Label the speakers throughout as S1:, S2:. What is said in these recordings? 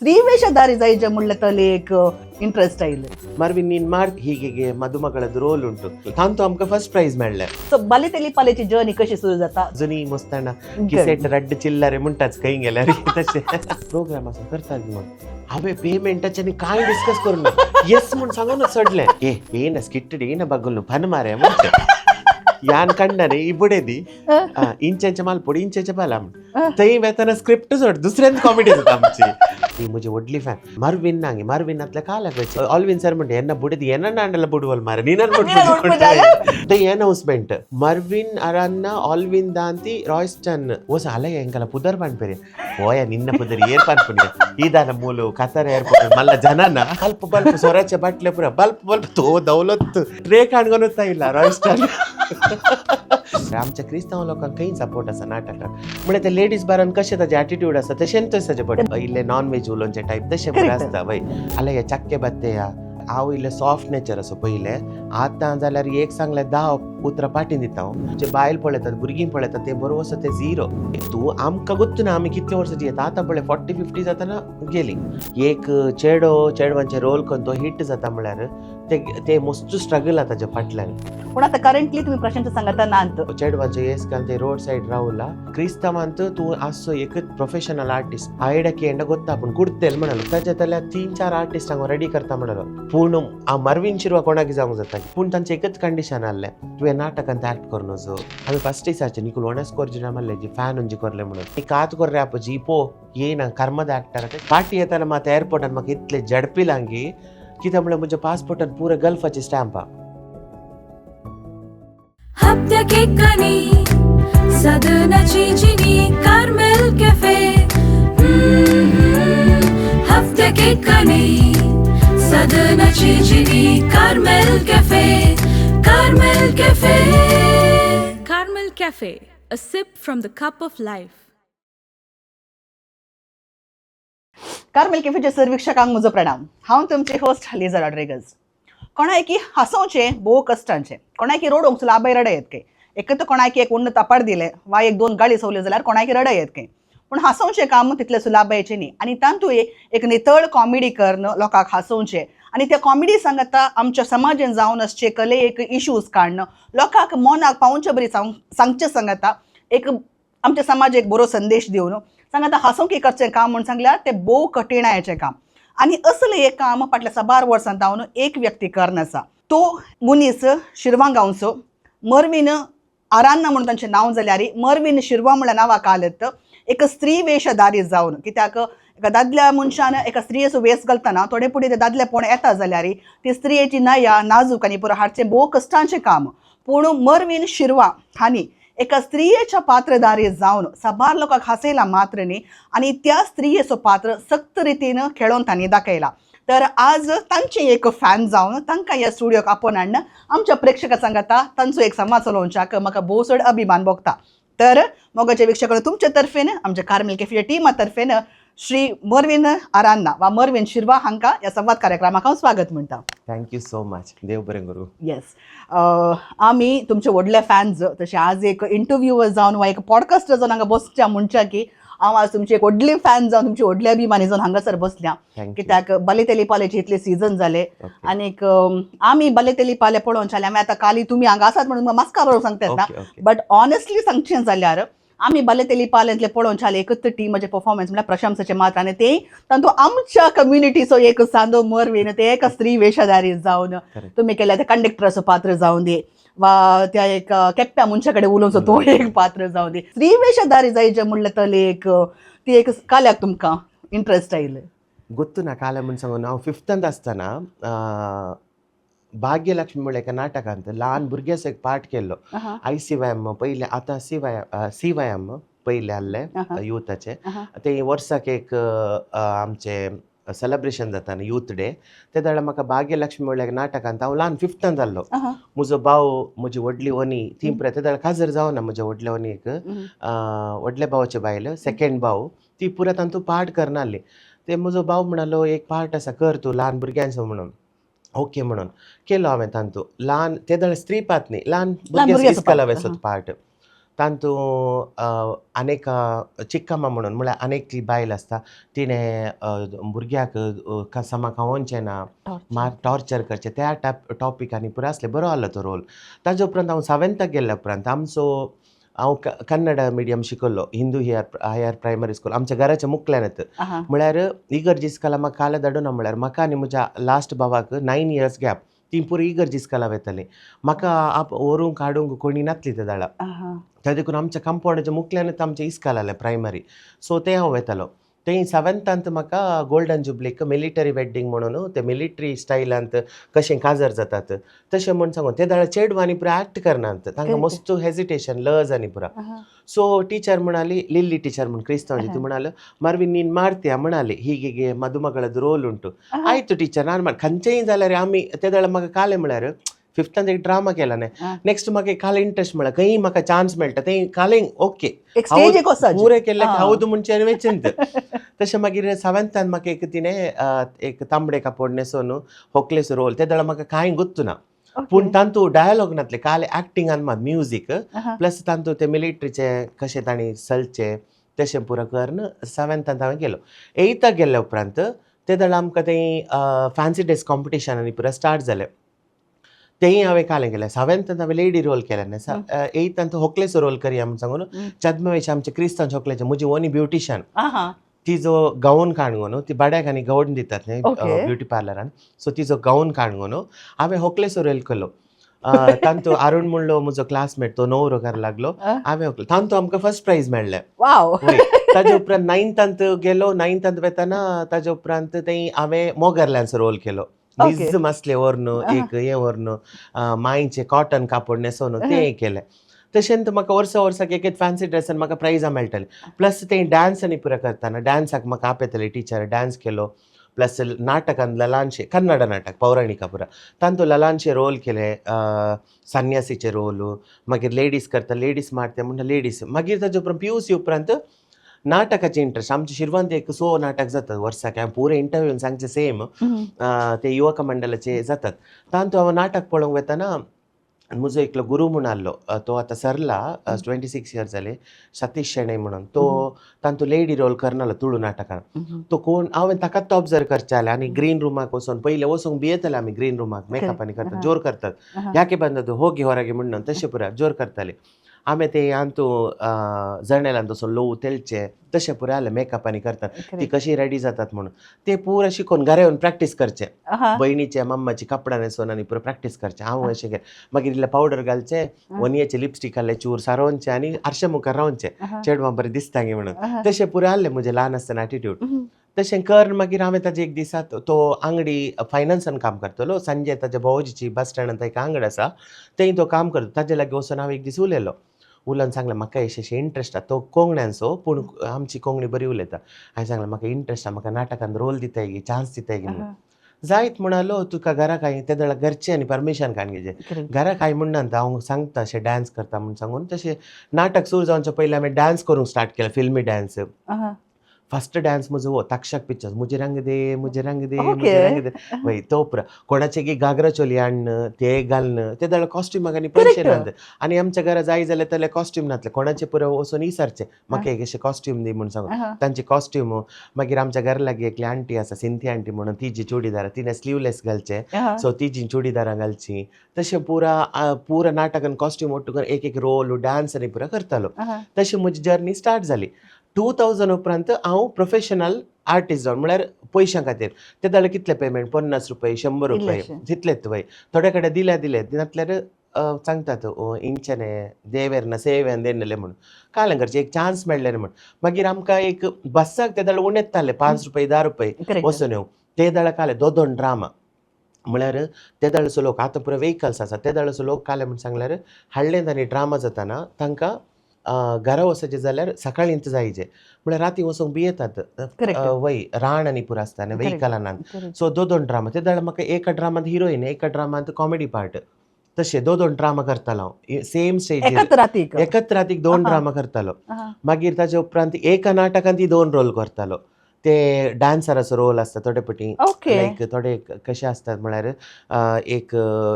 S1: स्त्री ವೇಷಧಾರಿ ಜೈಜ ಮುಳ್ಳ एक ಇಂಟ್ರೆಸ್ಟ್ ಆಯ್ಲು.
S2: ಮರ್ವಿನ್ ನೀನ್ ಮಾರ್ ಹೀಗೆ ಮದುಮಗಳದ್ದು ರೋಲ್ ಉಂಟು ತಾಂತು ಅಮ್ಕ ಫಸ್ಟ್ ಪ್ರೈಸ್ ಮೇಳ್ಳೆ.
S1: ಸೊ ಬಲಿತೆಲಿ ಪಾಲೆची ಜರ್ನಿ कशी सुरू जाता?
S2: जुनी मस्ताना किसेट रड्ड चिल्लारे म्हणटाच खंय गेल्यार तशें प्रोग्राम आसा करतात म्हूण हांवें पेमेंटाचें आनी कांय डिस्कस करूं ना, येस म्हूण सांगूनच सोडलें. ए ಏನ ಸ್ಕಿಟ್ ಏನ ಬಗ್ಗಲ್ನು ಪನ್ ಮಾರೆ ಮುಂಚೆ ಯಾನ್ ಕಂಡನೆ ಈ ಬುಡೇದಿ ಇಂಚೆಂಚ ಮಾಲ್ಪೊಡಿ ಇಂಚೆಂಚ ಬಾಲ ತೈ ವೇತನ ಸ್ಕ್ರಿಪ್ಟ್ सोड दुसऱ्यान कॉमेडी जाता आमची. ಈ ಮುಜೆ ಒಡ್ಲಿ ಫ್ಯಾನ್ ಮರ್ವಿನ್ ನಾಂಗೆ ಮರ್ವಿನ್ ಅತ್ಲೆ ಕಾಲಕ್ ವೆಚ್ಚ ಆಲ್ವಿನ್ ಸರ್ ಮುಂಡೆ ಎನ್ನ ಬುಡದಿ ಎನ್ನ ಅಂಡಲ ಬುಡುವಲ್ ಮಾರೆ ನೀನನ್ the announcement Marvin ಅರನ್ನ Alvin ದಾಂತಿ ರಾಯ್ಸ್ಟನ್ ಓಸ ಅಲೆ ಎಂಕಲ ಪುದರ್ ಪನ್ಪೆರೆ ಓಯ ನಿನ್ನ ಪುದರ್ ಏರ್ ಪನ್ಪುನಿ ಈದಾನ ಮೂಲು ಕತಾರ್ ಏರ್ಪೋರ್ಟ್ ಮಲ್ಲ ಜನನ ಬಲ್ಪ್ ಬಲ್ಪ್ ಸೊರಚೆ ಬಟ್ಲೆ ಪುರ ಬಲ್ಪ್ ಬಲ್ಪ್ ತೋ ದೌಲತ್ತು ಟ್ರೇ ಕಾಣ್ಕೊನುತ್ತಾ ಇಲ್ಲ ರಾಯ್ಸ್ಟನ್. आमच्या क्रिस्तांव लोकांक खंय सपोर्ट आसा नाटकाक म्हळ्यार ते लेडीज बारान कशें ताजें एटिट्यूड आसा तशेंच ताजें पडटा. इल्लें नॉन वेज उलोवचें टायप तशें बरें आसता वय आल्या हे चक्के बत्ते. हांव इल्लें सॉफ्ट नेचर असो पयलें, आतां जाल्यार एक सांगल्यार 10 उतरां पाटीन दिता हांव. जे बायल पळयतात, भुरगीं पळयतात, ते बरोबर आसा ते झिरो. तूं आमकां गोत्तू ना आमी कितले वर्सां जियेता. आतां पळय 40-50 जातना गेली. एक चेडो चेडवांचे रोल करून तो हिट जाता म्हळ्यार ते ते मस्त स्ट्रगल आहा ताच्या फाटल्यान.
S1: पूण आतां करंटली तुम्ही प्रशांत सांगता नात.
S2: चेडवांचे येस घाल ते रोड सायड रावला. क्रिस्तांवांत तूं आसचो एकच प्रोफेशनल आर्टिस्ट आयडिया केंड गोत्ता पूण कुर्तेल म्हणालो ताच्या जाल्यार 3-4 आर्टिस्ट हांगा रेडी करता म्हणालो. पूण हांव मर्विन शिरवा कोणाक जावंक जाता, पूण तांचें एकच कंडिशन आहलें, तुवें नाटकांत एक्ट करून वचो. आमी फस्ट दिसाचे निकूल ओणस कोरजी मारले जी फॅन उंची कोरले म्हणून ही कात कोर्रे आपजी पो येयना कर्मद एक्टर पाटी येताना मात एअरपोर्टान म्हाका इतले झडपी लांगी कित्याक म्हळ्यार म्हज्या पासपोर्टान पुरा गल्फाची stamp.
S3: हप्त्याक सदनाची Jini Carmel cafe. हप्त्याक सदनाची Jini Carmel cafe, Carmel cafe. Carmel cafe, a sip from the cup of life.
S1: Carmel कॅफेच्या सर्विक्षकांक म्हजो प्रणाम. हांव तुमचे होस्ट लिजा रॉड्रिगज. कोणायकी हांसोवचें भोव कश्टांचें, कोणायकी रोडोवंक सुलाबाय रडय येत काय. एक तर कोणायकी एक उण्ण तापाड दिलें वा एक दोन गाळी सोवल्यो जाल्यार कोणायकी रडय येत काय. पूण हांसोवचें काम तितलें सुलाबायचें न्ही आनी तातूंत एक नितळ कॉमेडी करून लोकांक हांसोवचें आनी त्या कॉमेडी सांगता आमच्या समाजान जावन आसचे कले एक इश्यूज काडणं लोकांक मनाक पावोवचे बरी सांगचें सांगता एक आमच्या समाज एक बरो संदेश दिवन सांगता हांसोवंक करचें काम म्हूण सांगल्यार तें भोव कठीणायेचें काम. आनी असलें एक काम फाटल्या साबार वर्सां जावन एक व्यक्ती करन आसा. तो मनीस शिरवां गांवचो मर्विन आरान्ना म्हणून तांचें नांव जाल्यार मर्विन शिरवा म्हणल्या नांवा कालत एक स्त्री वेशधारी जावन, कित्याक एका दादल्या मनशान एका स्त्रियेचो वेस घालतना थोडे फुडें ते दादलेपण येता जाल्यार ती स्त्रियेची नया नाजूक आनी पुरो हाडचें भोव कश्टांचें काम. पूण मर्विन शिरवा हांणी एका स्त्रियेच्या पात्रधारी जावन साबार लोकांक हांसयला मात्र न्ही आनी त्या स्त्रियेचो पात्र सक्त रितीन खेळोवन तांणी दाखयला. तर आज तांचे एक फॅन जावन तांकां ह्या स्टुडियोक आपोवन हाडून आमच्या प्रेक्षकां सांगता तांचो एक संवाद चलोवच्याक म्हाका भोव चड अभिमान भोगता. तर मोगाचे वीक्षक, तुमचे तर्फेन, आमच्या कार्मेल कॅफेच्या टिमा तर्फेन श्री मर्विन आरान्ना वा मर्विन शिरवा हांकां ह्या संवाद कार्यक्रमाक हांव स्वागत म्हणटा.
S2: Thank you so much, देव बरें करूं.
S1: येस, आमी तुमचे व्हडले फॅन्स. तशें आज एक इंटरव्यूवर जावन वा एक पॉडकास्टर जावन हांगा बसच्या म्हणच्या की हांव आज तुमची एक व्हडली फॅन जावन, तुमची व्हडली अभिमानी जावन हांगासर बसल्या.
S2: Thank you.
S1: कित्याक बालेतेली पालेचे इतले सिजन जाले आनीक आमी बालेतेली पाले पळोवन जाले. आमी आतां काली तुमी हांगा आसात म्हणून मास्का बरोबर सांगतात ना,
S2: ओके ओके
S1: बट ऑनेस्टली सांगचें जाल्यार आमी बालेतेली पालेंतले पळोवन जाले एकच टिमाचें परफॉर्मन्स म्हळ्यार प्रशंसाचें मात्र आनी ते तातूंत आमच्या कम्युनिटीचो एक सांदो मर्वीन ते एक स्त्री वेशधारी जावन तुमी केल्या ते कंडक्टराचो पात्र जावन दी वा त्या एक केप्प्या मनशा कडेन उलोवचो तो एक पात्र जावन दी, स्त्री वेशधारी जायचे म्हणलें तले एक ती एक काल्याक तुमकां इंट्रस्ट आयलें?
S2: ಗೊತ್ತು ನಾ ಕಾಲ म्हूण सांगून हांव फिफ्तांत आसतना भाग्यलक्ष्मी म्हणल्यार एका नाटकांत ल्हान भुरग्याचो एक पार्ट केल्लो. I C Y M पयलें, आतां C Y C Y M पयलें आहलें युथाचें. ते वर्साक एक आमचें सेलेब्रेशन जाता न्ही यूथ डे, ते वेळार म्हाका भाग्यलक्ष्मी म्हणल्यार नाटकांत हांव ल्हान फिफ्तान जाल्लो. म्हजो भाव, म्हजी व्हडली व्हनी ती पुराय ते वेळार काजर जावना म्हज्या व्हडल्या व्हनीक, व्हडल्या भावाचे बायल, सेकेंड भाव, ती पुराय तातूंत पार्ट करनासली. ते म्हजो भाव म्हणालो एक पार्ट आसा कर तूं ल्हान भुरग्यांचो म्हणून. ओके म्हणून केलो हांवें तातूंत ल्हान ते वेळार स्त्री पात्र न्ही, ल्हान भुरग्याचो
S1: भुरग्याचो
S2: इस्काला
S1: पात्र,
S2: वेसो पार्ट. तातूंत अनेक चिक्कम्मा म्हणून म्हळ्यार अनेक ती बायल आसता, तिणें भुरग्याक समा खावोवचें ना, मार टॉर्चर करचें, त्या टॉपिकांनी पुरो आसलें. बरो आहलो तो रोल. ताजे उपरांत हांव सेवन्थाक गेल्या उपरांत आमचो हांव कन्नड मिडियम शिकल्लो, Hindu here higher primary school, आमच्या घराच्या मुखल्यानच. म्हळ्यार इगर्जी इस्कोला म्हाका काले धाडूना. म्हळ्यार म्हाका आनी म्हज्या लास्ट भावाक 9 इयर्स गॅप. ती पुरो इगर्जी इस्कोला वयतालीं. म्हाका आप व्हरूंक हाडूंक कोणी नासली ते दाडा. त्या देखून आमच्या कंपावंडाच्या मुखल्यानच आमचें इस्कोल आहलें प्रायमरी, सो तें हांव वेतालो. थंय सेवन्थांत म्हाका गोल्डन जुबलीक मिलिटरी वेड्डींग म्हणून, ते मिलिटरी स्टायलांत कशें काजार जातात तशें म्हूण सांगून, ते दाडा चेडवांनी पुरा एक्ट करनात, तांकां मस्त हेजिटेशन, लज आनी पुरा. सो टीचर म्हणाली, लिल्ली टीचर म्हूण क्रिस्तांवची, ती म्हणाल, "ಮಾರ್ವಿನ್, ನೀನು ಮಾಡ್ತೀಯಾ?" म्हणाली. ಹೀಗೆ ಮದುಮಗಳದ್ದು ರೋಲ್ ಉಂಟು. ಆಯ್ತು ಟೀಚರ್, ನಾನು ಮಾಡಿ. ಕಂಚೆಯ್ जाल्यार आमी ते दाडा म्हाका कालें म्हळ्यार फिफ्थान एक ड्रामा केला. नेक्स्ट म्हाका काले इंट्रस्ट म्हळ्यार खंय म्हाका चान्स मेळटा थंय कालें ओके.
S1: एक स्टेज एक वचत.
S2: पुरें केल्लें हौद म्हणचें आनी वेचेंत तशें. मागीर सेवन्थान म्हाका एक तिणें एक तांबडे कापड न्हेसोवन होकलेचो रोल. ते दाडा म्हाका कांय गोत्तुना, पूण तांतू डायलॉग नासले, काले एक्टिंगान मात म्युजीक प्लस तांतू ते मिलिटरीचे कशें तांणी चलचें तशें पुरो करून सेवन्थान हांवें केलो. एयथाक गेल्ल्या उपरांत ते दाडा आमकां थंय फॅन्सी ड्रेस कॉम्पिटिशन आनी पुरो स्टार्ट जालें. तेंय हांवें कालें केलें. सेवन्थान हांवें लेडी रोल केलें, एयथान होकलेचो रोल करया म्हूण सांगून छद्मवेश आमचे क्रिस्तांव होकलेचे, म्हजी ओनी ब्युटिशन, तिजो गाऊन काडून न्हू, ती बाड्याक आनी गाऊन दितात न्ही ब्युटी पार्लरान, सो तिजो गाऊन काडून न्हू हांवें होकलेचो रोल केलो. तांतू अरुण म्हणलो म्हजो क्लासमेट, तो न्हवरो कर लागलो. हांवें होकलो, तांतू आमकां फर्स्ट प्रायज मेळ्ळें. वय. ताजे उपरांत नायन्थांत गेलो. नायन्थांत वेतना ताजे उपरांत थंय हांवें मोगरल्यांचो रोल केलो. निज मासले व्हरून, एक हें व्हरून, मांयचें कॉटन कापड न्हेसोवन तें केलें. तशेंच म्हाका वर्सा वर्साक एक एक फॅन्सी ड्रेसान म्हाका प्रायजां मेळटालीं. प्लस ते डान्स आनी पुरो करतना डान्साक म्हाका आपयताले टिचर. डान्स केलो, प्लस नाटकान ललानशे, कन्नड नाटक पौराणिक पुरा, तांतू ललानशे रोल केले, संन्यासीचे रोल. मागीर लेडीज करता, लेडीज मारते म्हणटा लेडीज. मागीर ताजे उपरांत पीयूसी उपरांत नाटकाचे इंट्रस्ट. आमचे शिरवंत एक सो नाटक जातात वर्साक, हांवें पुरे इंटरव्यून सांगचे सेम, ते युवक मंडळाचे जातात. तांतू हांव नाटक पळोवंक वेतना म्हजो एकलो गुरू म्हूण आहलो, तो आतां सरला, 26 इयर्स जाले, सतीश शेणै म्हणून. तो तांतू लेडी रोल करनालो तुळू नाटकान. तो कोण, हांवें ताकाच तो ऑब्जर्व करचें जालें आनी ग्रीन रुमाक वचून, पयलें वचूंक भियेताले आमी ग्रीन रुमाक, मेकअप आनी करतात, जोर करतात, ಯಾಕೆ ಬಂದದ್ದು, ಹೋಗಿ ಹೊರಗೆ म्हणून तशें पुरा जोर करताले आमी. ते अंतू जनेलान तसो लोव तेलचे तशें पुरा जालें. मेकअप आनी करतात, ती कशी रेडी जातात म्हणून ते पुरा शिकोवन घरा येवन प्रॅक्टीस करचें. बहिणीचे मम्माची कपडा न्हेसोवन आनी पुरो प्रॅक्टीस करचें. हांव अशें केलें. मागीर इल्लें पावडर घालचें, वनयेचें लिपस्टीक घाल्लें, चूर सारोवचें आनी आरशा मुखार रावचें, चेडवां बरें दिसता गे म्हणून. तशें पुरो आहलें म्हजें ल्हान आसतना एटिट्यूड. तशें कर मागीर हांवें ताजे एक दिसा, तो आंगडी फायनान्सान काम करतलो संजय, ताच्या भावोजीची बस स्टँडान एक आंगडी आसा, थंय तो काम करता. ताजे लागीं वचून हांव एक दीस उलयलो. उलोवन सांगलें, म्हाका अशें अशें इंट्रस्ट आसा. तो कोंकण्याचो, पूण आमची कोंकणी बरी उलयता. हांवें सांगलें, म्हाका इंट्रस्ट आसा, म्हाका नाटकान रोल दिताय गे, चान्स दिताय गे म्हणून. जायत म्हणालो, तुका घरा कांय ते वेळार घरचे आनी परमिशन काडून घेवचें. घरा कांय म्हणना, हांव सांगता अशें डान्स करता म्हूण सांगून. तशें नाटक सुरू जावच्या पयलीं हांवें डान्स करूंक स्टार्ट केलें, फिल्मी डान्स. फर्स्ट डान्स म्हजो हो तक्षक पिक्चर्स, मुझे रंग दे, मुझे रंग दे, मुझे रंग दे. वय, तो पुरा कोणाचे की घागरा चोली हाडन ते घालून, ते जाल्यार कॉस्ट्युमाक आनी पयशे नात आनी आमच्या घरा जाय जाल्यार जाल्यार कॉस्ट्यूम नासले. कोणाचे पुरो वचून विचारचे, म्हाका एक अशें कॉस्ट्यूम दी म्हूण सांगून तांचे कॉस्ट्यूम. मागीर आमच्या घरा लागीं एकली आंटी आसा, सिंथी आंटी म्हणून, तिजी चुडीदारां, तिणें स्लिवलेस घालचे, सो तिजी चुडीदारां घालची. तशें पुरा पुरा नाटकान कॉस्ट्यूम ஒட்டு करून एक एक रोल, डान्स आनी पुरा करतालो. तशी म्हजी जर्नी स्टार्ट जाली. 2000 उपरांत हांव प्रोफेशनल आर्टिस्ट जावन, म्हळ्यार पयशां खातीर. ते जाल्यार कितले पेमेंट, 50 रुपये, 100 रुपये.
S1: इल्लेशे.
S2: तितलेच वय. थोडे कडेन दिल्या दिले, नातल्यार सांगतात, इंचने देवेरना सेवेन देणले म्हणून. कालें करचें, एक चान्स मेळ्ळें म्हूण. मागीर आमकां एक बस्साक ते जाल्यार उणें येताले, 5 रुपये, 10 रुपये. वचून येवं. ते जाल्यार काले दोन दोन ड्रामा. म्हळ्यार ते दाळचो लोक, आतां पुरो वेहिकल्स आसा, ते दाळचो लोक काले म्हूण सांगल्यार हाडले आनी ड्रामा जाताना तांकां घरा वचपाचें जाल्यार सकाळींच जायचे, म्हळ्यार राती वचूंक भियेतात. वय, रान आनी पुरो आसता न्ही, वेहिकलान. सो दोन दोन ड्रामा. ते जाल्यार म्हाका एका ड्रामांत हिरोईन, एका ड्रामांत कॉमेडी पार्ट, तशें दोन दोन ड्रामा करतालो हांव सेम स्टेजीर.
S1: एकाच रातीक?
S2: एकाच रातीक दोन ड्रामा करतालो. मागीर ताजे उपरांत एका नाटकांत ती दोन रोल करतालो. ते डान्सराचो रोल आसता थोडे पटी. लायक थोडे कशे आसतात म्हळ्यार एक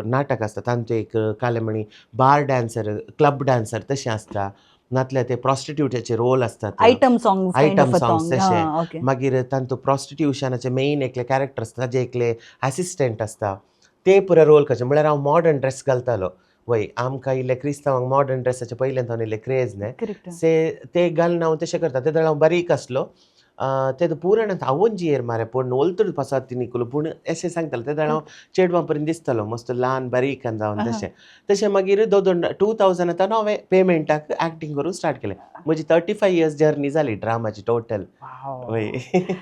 S2: नाटक आसता, तांचो एक कालेमणी बार डान्सर, क्लब डान्सर तशें आसता. नातल्यार ते प्रॉस्टिट्यूटाचे रोल आसतात.
S1: Item song.
S2: आयटम सॉंग्स तशे.
S1: ओके.
S2: मागीर तांतू प्रॉस्टिट्युशनाचे मेन एकले कॅरेक्टर आसता, ताजे एकले असिस्टंट आसता, ते पुरो रोल करचे. म्हळ्यार हांव मॉडर्न ड्रेस घालतालो. वय, आमकां इल्ले क्रिस्तांवांक मॉडर्न ड्रेसाचे पयल्यान सावन इल्ले क्रेज न्ही.
S1: करेक्ट.
S2: से ते घालून हांव तशें करता. ते हांव बारीक आसलो, ते पुराण आवंजियेर मारे पूण ओलतड पसात निकलो पूण अशें सांगताले. ते हांव चेडवां पर्यंत दिसतालो मस्त ल्हान बारीक जावन. तशें तशें मागीर दोन 2000 आतां हांवें पेमेंटाक एक्टींग करूंक स्टार्ट केलें. म्हजी 35 इयर्स जर्नी जाली ड्रामाची टोटल. वय.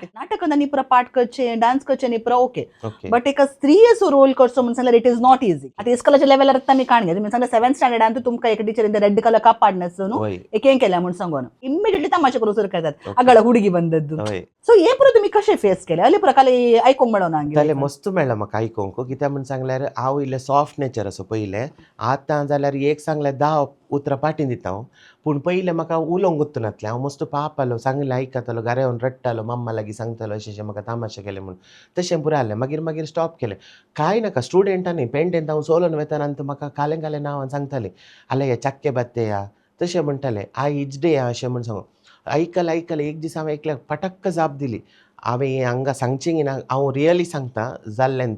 S1: नाटकान आनी पुरा पार्ट करचे, डान्स करचे न्ही पुरा ओके.
S2: ओके.
S1: बट एक स्त्रीयेचो रोल करचो म्हण सांगल्यार it is not easy. आतां इस्कॉलाच्या लेवलार आतां आमी काण घेता. सांगल्यार सेव्हन्थ स्टँडर्डान तुमकां एक टिचरीन रेड कलर कापाड न्हेसलो न्हू, एक हें केल्या म्हूण सांगून इमिडिएटली तमाशे करूंक सुरू करतात, आगळ हुडगी बंदद्दू. सो हे पुरो तुमी कशें फेस केलें? अली पुरा खाली आयकूंक मेळना.
S2: जालें, मस्त मेळ्ळें म्हाका आयकूंक. कित्याक म्हूण सांगल्यार हांव इल्लें सॉफ्ट नेचर असो पयलें. आतां जाल्यार एक सांगल्यार 10 उतरां पाटी दिता हांव, पूण पयलें म्हाका उलोवंक वचनासलें. हांव मस्त पापालो, सांगलें आयकतालो, घरा येवन रडटालो, मम्मा लागीं सांगतालो अशें अशें म्हाका तामाशे केले म्हूण. तशें पुरो जालें. मागीर मागीर स्टॉप केलें. कांय नाका, स्टुडंटांनी पेंटेन हांव सोलोन वेताना आनी म्हाका कालें कालें नांवान सांगतालीं, आले हे चाक्के बात्ते या तशें म्हणटाले, I इजडे या अशें म्हूण सांगू. आयकलें आयकलें, एक दीस हांवें एकल्याक पटक्क जाप दिली. हांवें हें हांगा सांगचें ना, हांव रियली सांगता जाल्लें.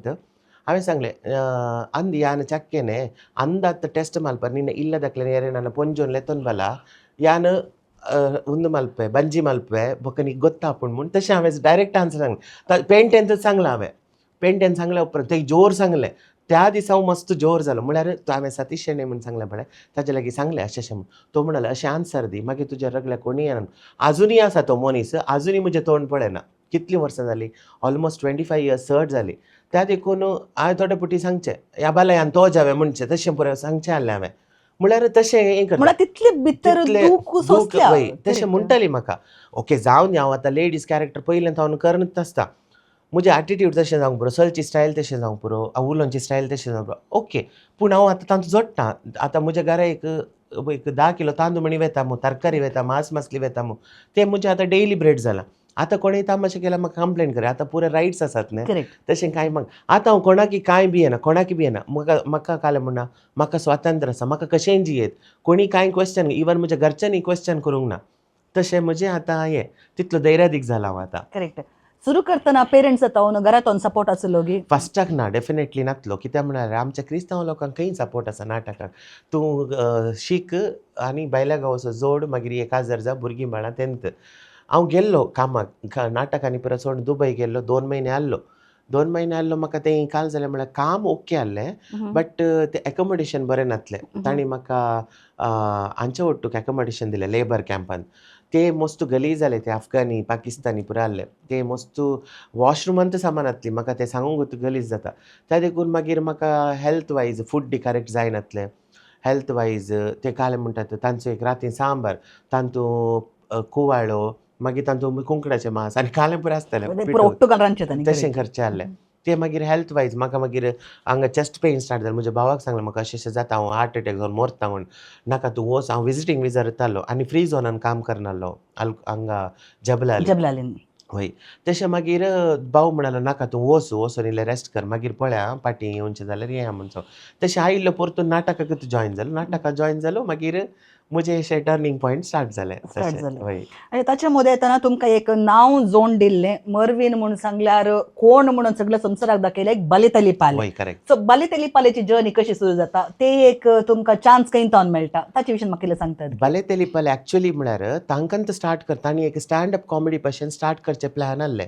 S2: हांवें सांगलें, ಅಂದ್ ಯಾನ್ ಚಕ್ಕೆನೆ ಅಂದಾತ್ ಟೆಸ್ಟ್ ಮಲ್ಪ ನಿನ್ನ ಇಲ್ಲದಕ್ಲೆ ಏರೆ ನನ್ನ ಪೊಂಜೊನ್ ಲೆತ್ತೊನ್ ಬಲ, ಯಾನ್ ಉಂದು ಮಲ್ಪೆ ಬಂಜಿ ಮಲ್ಪೆ ಬೊಕ್ಕ ನಿಕ್ ಗೊತ್ತಾಪುಂಡು म्हूण. तशें हांवें डायरेक्ट आन्सर सांगलें. पेंटेन सांगलां हांवें, पेंटेन सांगल्या उपरांत ते जोर सांगलें. त्या दिसा हांव मस्त जोर जालो. म्हळ्यार तो हांवें सतीश शेणै म्हूण सांगलें पळय, ताजे लागीं सांगलें अशें अशें म्हूण. तो म्हणालो, अशें आन्सर दी, मागीर तुज्या रगल्याक कोणूय येना. आजुनूय आसा तो मनीस, आजुनूय म्हजें तोंड पळयना. कितलीं वर्सां जालीं, ऑलमोस्ट 25 इयर्स चड जालीं. त्या देखून हांवें थोडे फावटी सांगचें, ह्या बालयान तो जावे म्हणचें, तशें पुरो सांगचें आहलें हांवें. म्हळ्यार तशें हें करता.
S1: म्हळ्यार तितले भितर
S2: तितलें
S1: दूख
S2: दूख
S1: सोंसल्या.
S2: वय, तशें म्हणटाली म्हाका. ओके, जावन हांव आतां लेडीज कॅरेक्टर पयलें हांव करत आसता. म्हजें एटिट्यूड तशें जावंक पुरो, चलची स्टायल तशें जावंक पुरो, उलोवची स्टायल तशें जावंक पुरो, ओके. पूण हांव आतां तांचो जोडटा. आतां म्हज्या घरा एक एक 10 किलो तांदूळ म्हणी वेता मू, तरकारी वेता, मांस मासली वेता मू, तें म्हजें आतां डेली ब्रेड जालां. आतां कोणूय तामाशे केल्यार म्हाका कंप्लेन कर, आतां पुरे रायट्स आसात न्ही. तशें कांय म्हाका आतां हांव कोणाकी कांय बी येना, कोणाकी बी येना. म्हाका म्हाका कालें म्हणना, म्हाका स्वातंत्र्य आसा, म्हाका कशेंय जियेत, कोणी कांय क्वेश्चन, इवन म्हज्या घरच्यांनी क्वेश्चन करूंक ना. तशें म्हजें आतां हें तितलो धैर्यादीक जाला हांव आतां.
S1: करेक्ट. सुरू करतना पेरेंट्स जाता घरातून सपोर्ट आसलो गी?
S2: फस्टाक ना, डेफिनेटली नातलो. कित्याक म्हळ्यार आमच्या क्रिस्तांव लोकांक खंय सपोर्ट आसा नाटकाक? तूं शीक आनी बायल्या गांवचो जोड, मागीर एक काजार जा, भुरगीं बाळां तेंत. हांव गेल्लो कामाक, नाटकांनी परत सोडून दुबय गेल्लो, 2 म्हयने आहलो. 2 म्हयने आहलो, म्हाका तें काल जालें म्हळ्यार काम ओके आहलें, बट तें एकोमोडेशन बरें नासलें. तांणी म्हाका हांचे ओट्टूक एकोमोडेशन दिलें लेबर कॅम्पान. ते मस्त गलीज जाले, ते अफगानी पाकिस्तानी पुरा आहले. ते मस्त वॉशरुमांत सामान आसली, म्हाका तें सांगूंक गलीज जाता. त्या देखून मागीर म्हाका हेल्थ वायज फूड करेक्ट जायनातलें. हेल्थ वायज ते काले म्हणटात तांचो एक राती सांबार, तांतू कुवाळो, मागीर तांतू कुंकडाचें मांस आनी कालें पुरो आसतालें. तशें करचें आहलें ते. मागीर हेल्थ वायज म्हाका मागीर हांगा चेस्ट पेन स्टार्ट जालें. म्हज्या भावाक सांगलें, म्हाका अशें अशें जाता, हांव हार्ट एटॅक जावन मरता म्हूण. नाका तूं वच. हांव विजिटींग विजार येतालो आनी फ्री झोनान काम करनासलो हांगा जबलाली.
S1: जबलालीन.
S2: वय, तशें मागीर भाव म्हणालो, नाका तूं वच, वचून इल्लें रेस्ट कर, मागीर पळय आं, पाटी येवचें जाल्यार येया म्हूण. तशें आयिल्लो परतून नाटकाकूच जॉयन जालो. नाटकाक जॉयन जालो, मागीर म्हजें अशें टर्निंग पॉयंट स्टार्ट जालें.
S1: स्टार्ट जालें. आनी ताच्या मदें येतना तुमकां एक नांव जोड दिल्लें मर्वीन म्हूण सांगल्यार कोण म्हणून सगळ्या संवसाराक दाखयलें एक बालेतली पाले.
S2: वय, करेक्ट.
S1: सो बालेतली पालेची जर्नी कशी सुरू जाता, ते एक तुमकां चान्स खंय तावन मेळटा, ताचे विशीं म्हाका इल्लें सांगतात?
S2: बालेतेली पाले एक्चुअली म्हळ्यार तांकां स्टार्ट करता आनी एक स्टँड अप कॉमेडी भशेन स्टार्ट करचें प्लॅन आहलें.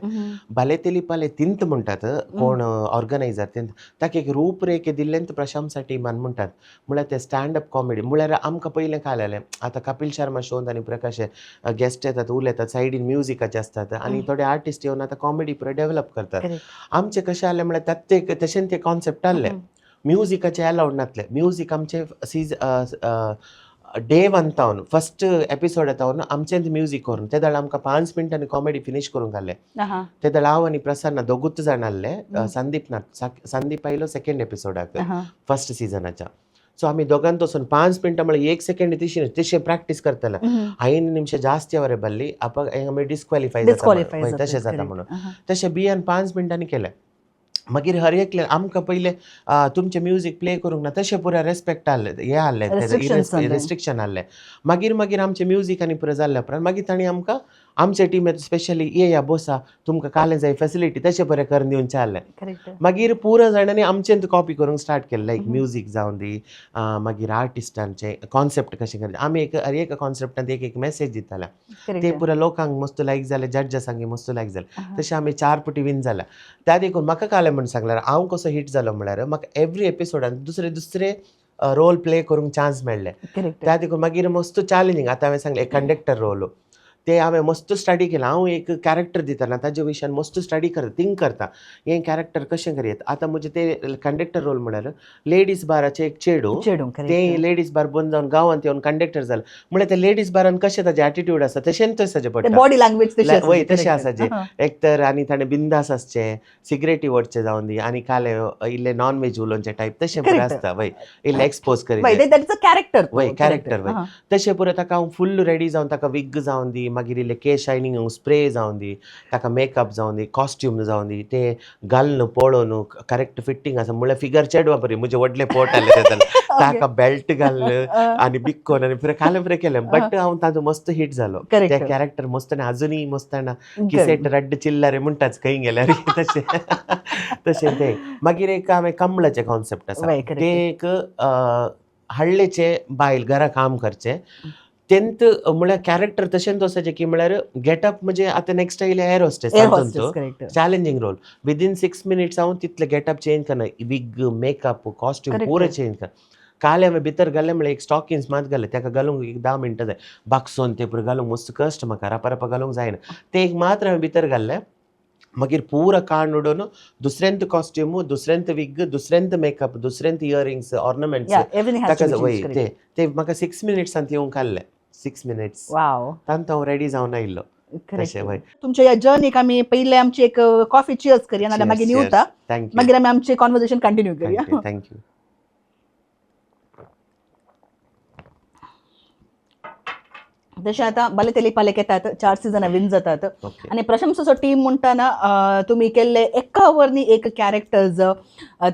S2: बालेतेली पाले तिंत म्हणटात कोण ऑर्गनायजर तिंत, ताका एक रूपरेखे दिल्लें प्रशंसा टिमान म्हणटात. म्हळ्यार ते स्टँड अप कॉमेडी म्हळ्यार आमकां पयलें काय जालें, आतां कपिल शर्मा शोन आनी प्रकाश गेस्ट येतात, उलयतात, सायडीन म्युजिकाचे आसतात आनी थोडे आर्टिस्ट येवन आतां कॉमेडी पुरो डेवलप करतात. आमचें कशें आहलें म्हळ्यार ते तशें ते कॉन्सेप्ट आहले, म्युजिकाचे अलावड नासलें. म्युजीक आमचे सीज डे 1 तावन फस्ट एपिसोड तावन आमचें म्युजीक करून ते दळ आमकां 5 मिनटांनी कॉमेडी फिनीश करूंक घालें. ते दळ हांव आनी प्रसन्ना दोगूच जाण आहले, संदीप ना, संदीप आयलो सेकेंड एपिसोडाक फस्ट सिजनाच्या. सो आमी दोगान वचून 5 मिनटां म्हळ्यार 1 सेकेंड तिशी तशें प्रॅक्टीस करताले. 5 निमशे जास्ती वरे बल्ली आप आमी डिस्क्वॉलिफाय जाता, तशें जाता म्हणून तशें बियान 5 मिनटांनी केलें. मागीर हर एकले आमकां पयले तुमचें म्युजीक प्ले करूंक ना, तशें पुराय रेस्पेक्ट आहले, हें आहलें.
S1: Restrictions आहले.
S2: रेस्ट्रिक्शन आहलें. मागीर मागीर आमचें म्युजीक आनी पुराय जाल्ल्या उपरांत मागीर तांणी आमकां आमच्या टिमीत स्पेशली येया, बोसा, तुमकां कालें जाय फेसिलिटी तशें बरें करून दिवचें आहलें. मागीर पुरा जाणांनी आमचें कॉपी करूंक स्टार्ट केलें, लायक म्युजीक जावन दी, मागीर आर्टिस्टांचें कॉन्सेप्ट कशें करचें. आमी एक हर एका कॉन्सेप्टांत एक एक मॅसेज दिताले, ते पुरा लोकांक मस्त लायक जाले, जज्जसांक मस्त लायक जालें. तशें आमी चार पटी विन जाल्या. त्या देखून म्हाका कालें म्हूण सांगल्यार हांव कसो हिट जालो म्हळ्यार म्हाका एवरी एपिसोडान दुसरे दुसरे रोल प्ले करूंक चान्स मेळ्ळे. त्या देखून मागीर मस्त चॅलेंजींग. आतां हांवें सांगलें, एक कंडक्टर रोल, ते हांवें मस्त स्टडी केलां. हांव एक कॅरेक्टर दितना ताजे विशयान मस्त स्टडी करता, थिंक करता, हें कॅरेक्टर कशें करयत. आतां म्हजें ते कंडक्टर रोल म्हळ्यार लेडीज बाराचें एक चेडूं,
S1: चेडूं.
S2: ते लेडीज बार बंद जावन गांवांत येवन कंडक्टर जालें. म्हळ्यार ते लेडीज बारान कशें ताजें एटिट्यूड आसा, तशेंच ताजें पडटा.
S1: Body language.
S2: वय, तशें आसा जे एक तर आनी ताणें बिंदास आसचें, सिगरेटी ओडचें जावन दी, आनी काले इल्लें नॉन वेज उलोवचें टायप तशें पुरो आसता. वय, इल्लें expose curry.
S1: That is a character.
S2: वय, कॅरेक्टर वय. तशें पुरो ताका हांव फुल्ल रेडी जावन, ताका विग जावन दी, मागीर इल्ले केस शायनींग स्प्रे जावन दी, ताका मेकअप जावन दी, कॉस्ट्यूम जावन दी, ते घालून पळोवन करेक्ट फिटींग आसा म्हळ्यार फिगर चेडवा बरी, म्हजें व्हडलें पोट आसलें तेन्ना, ताका बेल्ट घालून आनी बिक्कोन आनी पुरें कालें पुरें केलें. बट हांव ताजो मस्त हिट जालो. ते कॅरेक्टर मस्त आनी अजुनूय मस्त ना, किसेट रड्ड चिल्लारे म्हणटाच खंय गेल्यार, तशें तशें ते. मागीर एक हांवें कमळाचें कॉन्सेप्ट आसा. ते एक हाडलेचे बायल घरा काम करचें, तेंत म्हळ्यार कॅरेक्टर तशेंच वचचें की म्हळ्यार गेटअप म्हणजे आतां नेक्स्ट आयले air hostess, challenging role. Within 6 minutes हांव तितले गेटअप चेंज करना, विग, मेकअप, कॉस्ट्यूम पुरो चेंज कर. काल हांवें भितर घालें म्हळ्यार एक स्टॉकिंग्स मात घालें, ताका घालूंक एक 10 मिनटां जाय. बागसोन ते पुरो घालूंक मस्त कश्ट म्हाका, रपा रपा घालूंक जायना. ते एक मात्र हांवें भितर घाल्लें, मागीर पुरा काण उडोवन दुसऱ्यांत कॉस्ट्यूम, दुसऱ्यांत विग, दुसऱ्यांत मेकअप, दुसऱ्यांत इयरिंग्स, ऑर्नामेंट्स ताका. वय, ते ते म्हाका 6 मिनिट्सान येवंक आहले, 6 मिनिट्स. तांत हांव रेडी जावन आयिल्लो तशें, वय.
S1: तुमच्या ह्या जर्नीक आमी पयले आमची एक कॉफी चियर्स करूया, नाल्यार मागीर न्हिवता.
S2: Thank you.
S1: मागीर आमी आमचे कॉन्वर्सेशन कंटिन्यू करूया.
S2: Thank you.
S1: तशें आतां बाले तेली पालेक येतात, चार सिजनां विन जातात आनी प्रशंसाचो टीम म्हणटाना तुमी केल्ले एका वरनी एक कॅरेक्टर्स,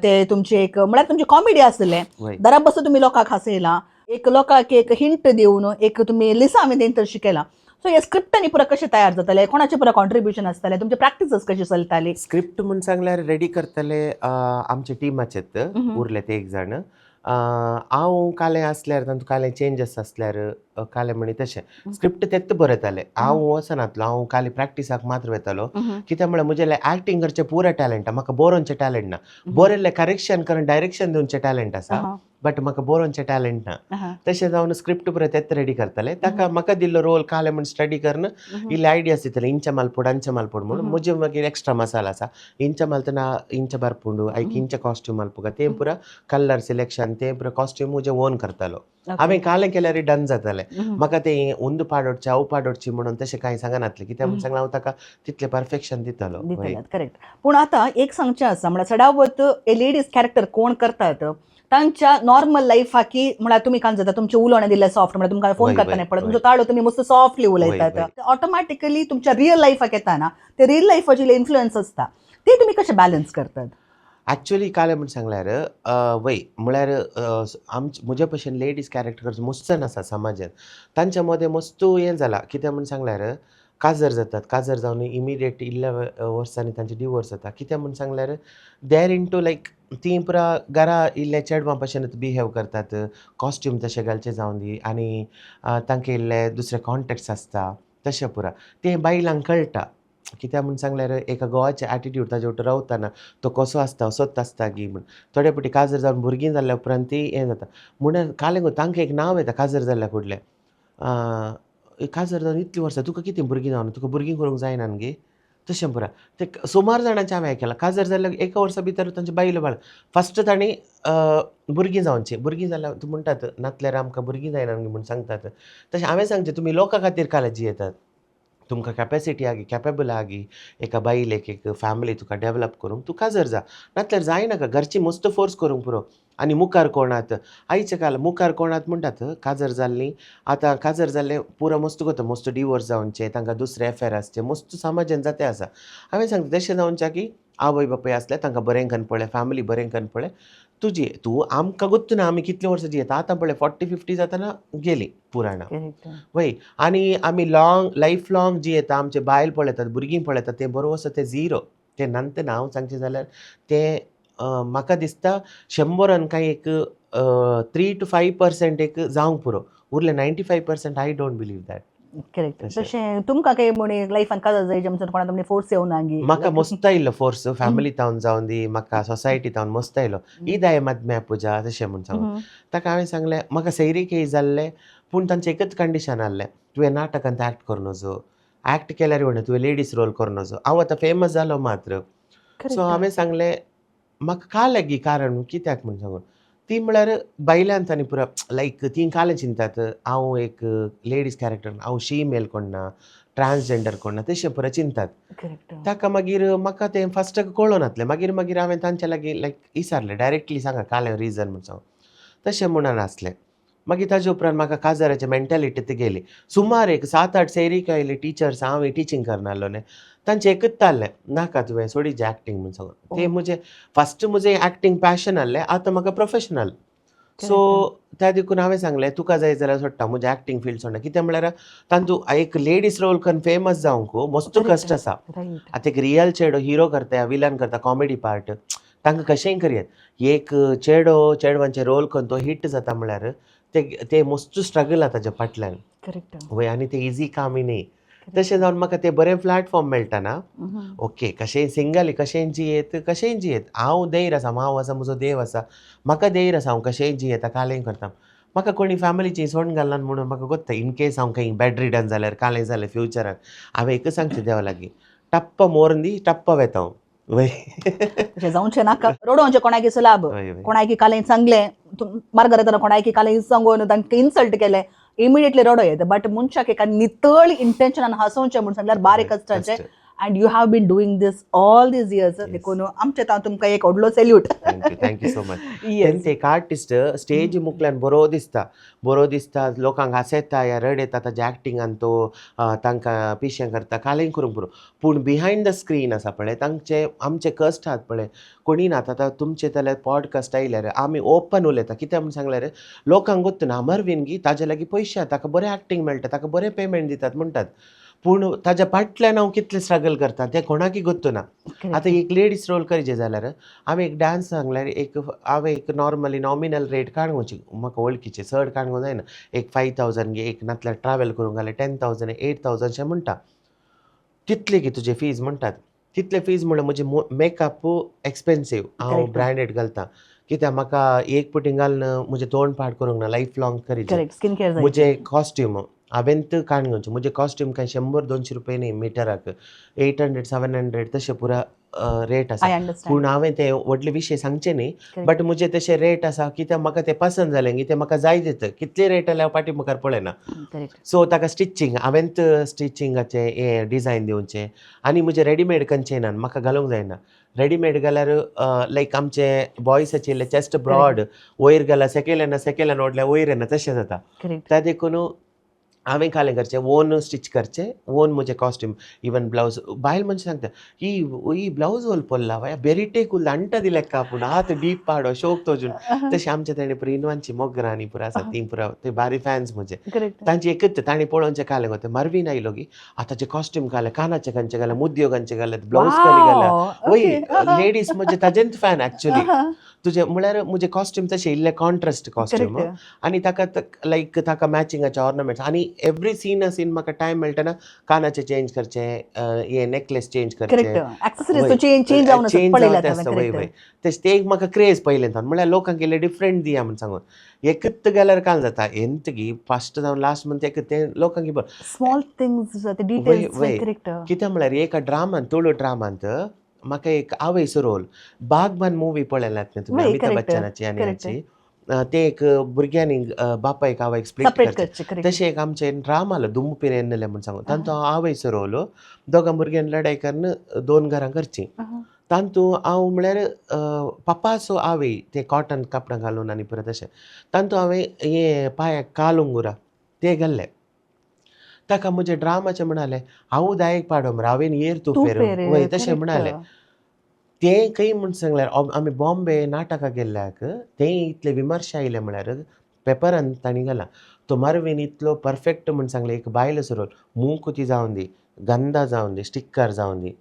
S1: ते तुमचे एक म्हळ्यार तुमची कॉमेडी आसले, दरा बसून तुमी लोकांक हांसयला, एक लोकांक एक हिंट दिवन एक तुमी लिसांव तेंतर शिकयला. सो हे स्क्रिप्ट आनी पुरा कशें तयार जाताले, कोणाचें पुरा कॉन्ट्रिब्युशन आसतालें, तुमचे प्रॅक्टिसीस कशी चलताली?
S2: स्क्रिप्ट म्हूण सांगल्यार रेडी करतले आमच्या टिमाचेत उरले ते एक जाण. हांव कालें आसल्यार तातूंत कालें चेंजस आसल्यार कालें म्हणी तशें स्क्रिप्ट तेत बरयताले. हांव वचनातलो, हांव कालें प्रॅक्टिसाक मात्र वतालो. कित्याक म्हळ्यार म्हजें एक्टींग करचें पुरा टॅलंट, म्हाका बरोवचें टॅलंट ना. बरयल्लें करेक्शन करून डायरेक्शन दिवचें टॅलंट आसा, बट म्हाका बरोवचें टॅलंट ना. तशें जावन स्क्रिप्ट पुरो तेत रेडी करताले. ताका म्हाका दिल्लो रोल कालें म्हण स्टडी करून इल्ले आयडियास दितले, इंच मालपोड, अंच मालपोड म्हणून. म्हजे मागीर एक्स्ट्रा मसाला आसा, इंच मालतना इंच बरपुंडू, आयक इंच कॉस्ट्यूम मालपुका, ते पुरा कलर सिलेक्शन, ते पुरा कॉस्ट्यूम म्हजे ओन करतालो. हांवें कालें केल्यार डन जातालें. म्हाका तें उंद पाडोडचें, हांव पाडोडची म्हणून तशें कांय सांगनातलें. कित्याक म्हूण सांगलां, हांव ताका तितलें परफेक्शन दितालो.
S1: दितले, करेक्ट. पूण आतां एक सांगचें आसा, म्हळ्यार सदावत लेडीज कॅरेक्टर कोण करतात तांच्या नॉर्मल लायफाकी म्हळ्यार तुमी कांय जाता, तुमचें उलोवणें दिलें सॉफ्ट, म्हळ्यार तुमकां फोन करतना पळय तुमचो ताळो तुमी मस्त सॉफ्टली उलयतात, ऑटोमॅटिकली तुमच्या रियल लायफाक येताना ते रियल लायफाचे इन्फ्लुएन्स आसता, ते तुमी कशें बॅलन्स करतात?
S2: एक्चुअली कालें म्हूण सांगल्यार वय, म्हळ्यार आमचे म्हज्या भशेन लेडीज कॅरेक्टर मस्त आसा समाजान, तांच्या मदें मस्त हें जालां. कितें म्हूण सांगल्यार काजर जातात, काजर जावन इमिडिएट इल्ल्या वर्सांनी तांचे डिवोर्स जाता. कित्याक म्हूण सांगल्यार they are in to like ती पुरा घरा इल्ले चेडवां भशेन बिहेव करतात, कॉस्ट्यूम तशें घालचें जावन दी, आनी तांकां इल्ले दुसरे कॉन्टेक्ट्स आसता तशें पुरा तें बायलांक कळटा. कित्याक म्हूण सांगल्यार एका घोवाचें एटिट्यूड ताजे वटेन रावतना तो कसो आसता, असोच आसता गी म्हूण. थोडे फावटी काजर जावन भुरगीं जाल्ल्या उपरांत ती हें जाता म्हणून कालें तांकां एक नांव येता काजर जाल्ल्या कुडलें, काजर जावन इतलीं वर्सां तुका कितें भुरगीं जावन, तुका भुरगीं करूंक जायना गे, तशें पुरा. ते सुमार जाणांचें हांवें आयकलां, काजर जाल्ल्या एका वर्सा भितर तांचे बायलो बाळ फस्ट तांणी भुरगीं जावचीं, भुरगीं जाल्यार तूं म्हणटात नातल्यार आमकां भुरगीं जायना म्हूण सांगतात. तशें हांवें सांगचें, तुमी लोकां खातीर काल जियेतात, तुमकां कॅपेसिटी आगी, कॅपेबल आगी एका बायलेक एक फॅमिली तुका डेवलप करूंक, तूं काजर जा, नातल्यार जायनाका. घरची मस्त फोर्स करूंक पुरो. आनी मुखार कोणात आयच्या काल मुखार कोणात म्हणटात काजर जाल्लीं, आतां काजर जाल्लें पुरो मस्त करता, मस्त डिवोर्स जावचें, तांकां दुसरें एफेर आसचें, मस्त समाजान जाते आसा. हांवें सांगता तशें जावचें की आवय बापूय आसले तांकां बरें कन्न पळय, फॅमिली बरें कन्न पळय. तुजी तूं आमकां गोत्तू ना आमी कितले वर्सां जियेता. आतां पळय 40-50 जातना गेली पुराणां. वय, आनी आमी लाँग लायफ लाँग जियेता, आमचे बायल पळयतात, भुरगीं पळयतात, तें बरो आसा तें झिरो. तें नंतर हांव सांगचें जाल्यार तें म्हाका दिसता 100रान कांय एक 3 to 5% एक जावंक पुरो, उरले 95% I don't believe that. तशें.
S1: तशें तुमकां काही म्हण लायफान काजार जाय म्हणून कोणा तुमने फोर्स येवना गी?
S2: म्हाका मस्त आयलो फोर्स, फॅमिली तावन जावन दी, म्हाका सोसायटी तावन मस्त आयलो, ईदाय मदम्या पुजा तशें म्हूण सांगून. ताका हांवें सांगलें, म्हाका सैरीक जाल्लें, पूण तांचें एकच कंडिशन आहलें, तुवें नाटकांत एक्ट करूं नजो, एक्ट केल्यार म्हणटा तुवें लेडीज रोल करूं नजो, हांव आतां फेमस जालो मात्र. सो हांवें सांगलें, म्हाका कालें गी कारण कित्याक म्हूण सांगून. ती म्हळ्यार बायलांत आनी पुरो लायक ती कालें चिंतात, हांव एक लेडीज कॅरेक्टर, हांव शी मेल कोण ना, ट्रान्सजेंडर कोण ना, तशें पुरो चिंतात. ताका मागीर म्हाका तें फस्टाक कळोन नासलें. मागीर मागीर हांवें तांच्या लागीं लायक विचारलें डायरेक्टली, सांगा कालें रिजन म्हूण सांगून. तशें म्हणून आसलें. मागीर ताजे उपरांत म्हाका काजाराची मेंटेलिटी ती गेली. सुमार एक 7-8 सैरीक आयले टिचर्स, हांव टिचींग करनासलो न्ही, तांचें एकूच जाल्लें, नाका तुवें सोडीचे एक्टींग म्हूण सांगून. ते म्हजें फस्ट म्हजें एक्टींग पॅशन आहलें, आतां म्हाका प्रोफेशनल. सो त्या देखून हांवें सांगलें, तुका जाय जाल्यार सोडटा, म्हजें एक्टींग फिल्ड सोडना. कितें म्हळ्यार तांतू एक लेडीज रोल करून फेमस जावंक मस्त कश्ट आसा. आतां एक रियल चेडो हिरो करता, विलन करता, कॉमेडी पार्ट, तांकां कशेंय करयेत. एक चेडो चेडवांचे रोल करून तो हिट जाता म्हळ्यार ते ते मस्त स्ट्रगल आहा ताच्या फाटल्यान. वय, आनी ते इजी कामय न्ही. तशें जावन म्हाका ते बरें प्लॅटफॉर्म मेळटा ना, ओके, कशेंय सिंगल कशेंय जियेत, कशेंय जियेत. हांव धैर्य आसा, हांव आसा, म्हजो देव आसा, म्हाका धैर्य आसा, हांव कशेंय जियेता, कालें करता. म्हाका कोणी फॅमिलीची सोडून घालना म्हणून म्हाका गोत्ता. इन केस हांव खंय बेड रिडन जाल्यार, कालें जालें फ्युचराक, हांवें एकच सांगचें देवा लागीं, टप्प मोरून दी, टप्प वेता हांव. वय.
S1: तशें जावचें नाका, रडोवचें कोणाक सुलाभ.
S2: वय वय
S1: कोणाकी कालें सांगलें मार्गार येतना, कोणाकी कालें सांगून तांकां इन्सल्ट केलें, इमिडिएटली रडो येता. बट मनशाक एका नितळ इंटेन्शनान हांसोवचें म्हूण सांगल्यार बारीक कश्टाचें. And you have been doing this all these years. देखून आमचे तांव तुमकां एक व्हडलो salute.
S2: Thank you, thank you so much. तेंच एक आर्टिस्ट स्टेज मुखल्यान बरो दिसता, बरो दिसता, लोकांक हांसयता या रडयता ताज्या एक्टिंगान, तो तांकां पिशें करता, कालें करूंक पुरो. पूण बिहायंड the screen आसा पळय तांचे, आमचे कश्ट आहात पळय, कोणी ना. आतां तुमचे जाल्यार पॉडकास्ट आयल्यार आमी ओपन उलयता. कित्याक म्हूण सांगल्यार लोकांक गोत्त ना, मरवीन गी ताजे लागीं पयशे आहा, ताका बरें एक्टींग मेळटा, ताका बरें पेमेंट दितात म्हणटात, पूण ताज्या फाटल्यान हांव कितलें स्ट्रगल करता तें कोणाकय गोत्त ना. आतां एक लेडीज रोल करचें जाल्यार हांवें एक डांस सांगल्यार एक हांवें एक नॉर्मली नॉमिनल रेट काडूंक, म्हाका वळखीचे चड काडूंक जायना, एक 5,000 गे एक, नातल्यार ट्रॅवल करूंक घाल्यार 10,000, 8,000 अशें म्हणटा. तितले गे तुजे फीज म्हणटात. तितले फीज म्हणल्यार म्हजे मेकअप एक्सपेन्सीव, हांव ब्रँडेड घालता, कित्याक म्हाका एक पुटी घालून म्हजें तोंड पाड करूंक ना, लायफ लाँग करीचे.
S1: करेक्ट, स्किन केअर जाय.
S2: म्हजें कॉस्ट्यूम हांवें काडून घेवचें. म्हजें कॉस्ट्यूम कांय 100-200 रुपये न्ही मिटराक, 800, 700 तशें पुरा रेट आसा.
S1: I understand.
S2: पूण हांवें ते व्हडले विशय सांगचे न्ही, बट म्हजे तशे रेट आसा, कित्याक म्हाका ते पसंत जालें की ते म्हाका जाय दिता. कितले रेट जाल्यार हांव फाटी मुखार पळयना. सो ताका स्टिचींग हांवेंत स्टिचिंगाचें हें डिजायन दिवचें आनी म्हजें रेडीमेड खंयचें ना, म्हाका घालूंक जायना रेडीमेड घाल्यार. लायक आमचे बॉयसाचे इल्ले चेस्ट ब्रॉड, वयर घाल्यार सकयल येना, सकयल ओडल्यार वयर येना, तशें जाता. त्या देखून हांवें कालें करचें, ओन स्टिच करचें, ओन म्हजें कॉस्ट्यूम, इवन ब्लावज. बायल मनशां सांगता, ही ही ब्लावज ओल पडला बाय, बेरिटेक उरला अंटा दिले का, पूण आतां डीप पाडो शोक तोजून. तशें आमचे तेणे पुरा इनवानची मोगरां आनी पुरा आसा, ती पुरा ते बारी फॅन्स म्हजे. तांची एकच तांणी पळोवचें कालें गो, मरवीन आयलो की आतांचे कॉस्ट्यूम घालें, कानाचे खंयचे घालें, मुदयो खंयचे घाले, ब्लावज कली घाल्या. वय, लेडीज म्हजे ताजेंच फॅन एक्चुली. तुजे म्हळ्यार म्हजे कॉस्ट्यूम तशें इल्ले कॉन्ट्रास्ट कॉस्ट्यूम आनी ताका लायक ताका मॅचिंगाचे ऑर्नामेंट्स आनी एवरी सीन सीन म्हाका टायम मेळटना कानाचे चेंज करचे, हे नेकलेस चेंज करचे.
S1: करेक्ट, एक्सेसरीज चेंज चेंज जावन
S2: चेंज
S1: पळयल्यात.
S2: जावत आसता. वय वय, तशें ते एक म्हाका क्रेज पयलें सावन, म्हळ्यार लोकांक इल्लें डिफरंट दिया म्हूण सांगून. एकच गेल्यार काल जाता एंतगी फस्ट जावन लास्ट म्हण तेका तें लोकांक बरें.
S1: स्मॉल थिंग्स, ते डिटेल्स.
S2: वय. कित्याक म्हळ्यार एका ड्रामान, तुळू ड्रामांत म्हाका एक आवयचो रोल. बागबान मुवी पळयल्यात न्ही तुमी? अमिताभ बच्चनाची आनी हाची ते एक भुरग्यांनी बापायक आवयक स्प्लिट
S1: सेपरेट
S2: करचें.
S1: करचे, करेक्ट.
S2: तशें एक आमचें ड्रामा आलो, दुम्म पिरेन्नले म्हूण सांगून. तांचो हांव आवयचो रोल, दोगां भुरग्यांनी लडाय करून दोन घरां करचीं. तांतू हांव म्हळ्यार पप्पाचो आवय, ते कॉटन कापडां घालून आनी परत तशें. तांतू हांवें हें पांयाक कालुंगुरा ते घाल्ले. ताका म्हजे ड्रामाचें म्हणालें, हांव दायक पाडो मरे, हांवें येर तूं
S1: तूं
S2: पेर.
S1: पेर.
S2: वय, तशें म्हणालें. तें खंय म्हूण सांगल्यार आमी बॉम्बे नाटकाक गेल्ल्याक तें इतले विमर्श आयले म्हळ्यार पेपरान तांणी घाला तो मरवीन इतलो परफेक्ट म्हूण सांगलें एक बायलेचो रोल मूंकुती जावन दी, गंधा जावन दी, स्टिकर जावन दी,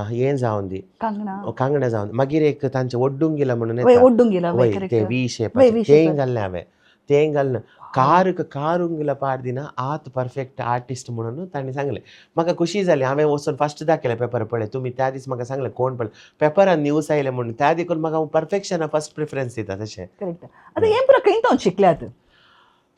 S2: हें जावन दी,
S1: कांगणा.
S2: कांगणा जावन, मागीर एक तांचें ओड्डूंक गेला म्हणून
S1: वय
S2: येता.
S1: ओड्डूंक गेला, वय.
S2: वय ते
S1: करेक्ट.
S2: वी
S1: वय,
S2: शेपाचें
S1: V
S2: तें
S1: shape.
S2: घाल्लें हांवें, तें घालना कारक कारुंगला पाडदिना आत परफेक्ट आर्टिस्ट म्हणून तांणी सांगलें. म्हाका खुशी जाली. हांवें वचून फस्ट दाखयलें पेपर, पळय तुमी त्या दीस म्हाका सांगलें कोण पळय पेपरान न्यूज आयलें म्हणून, त्या देखून म्हाका परफेक्शना फस्ट प्रिफरन्स दिता तशें.
S1: करेक्ट. आतां हें पुरो खंय तो शिकल्यात?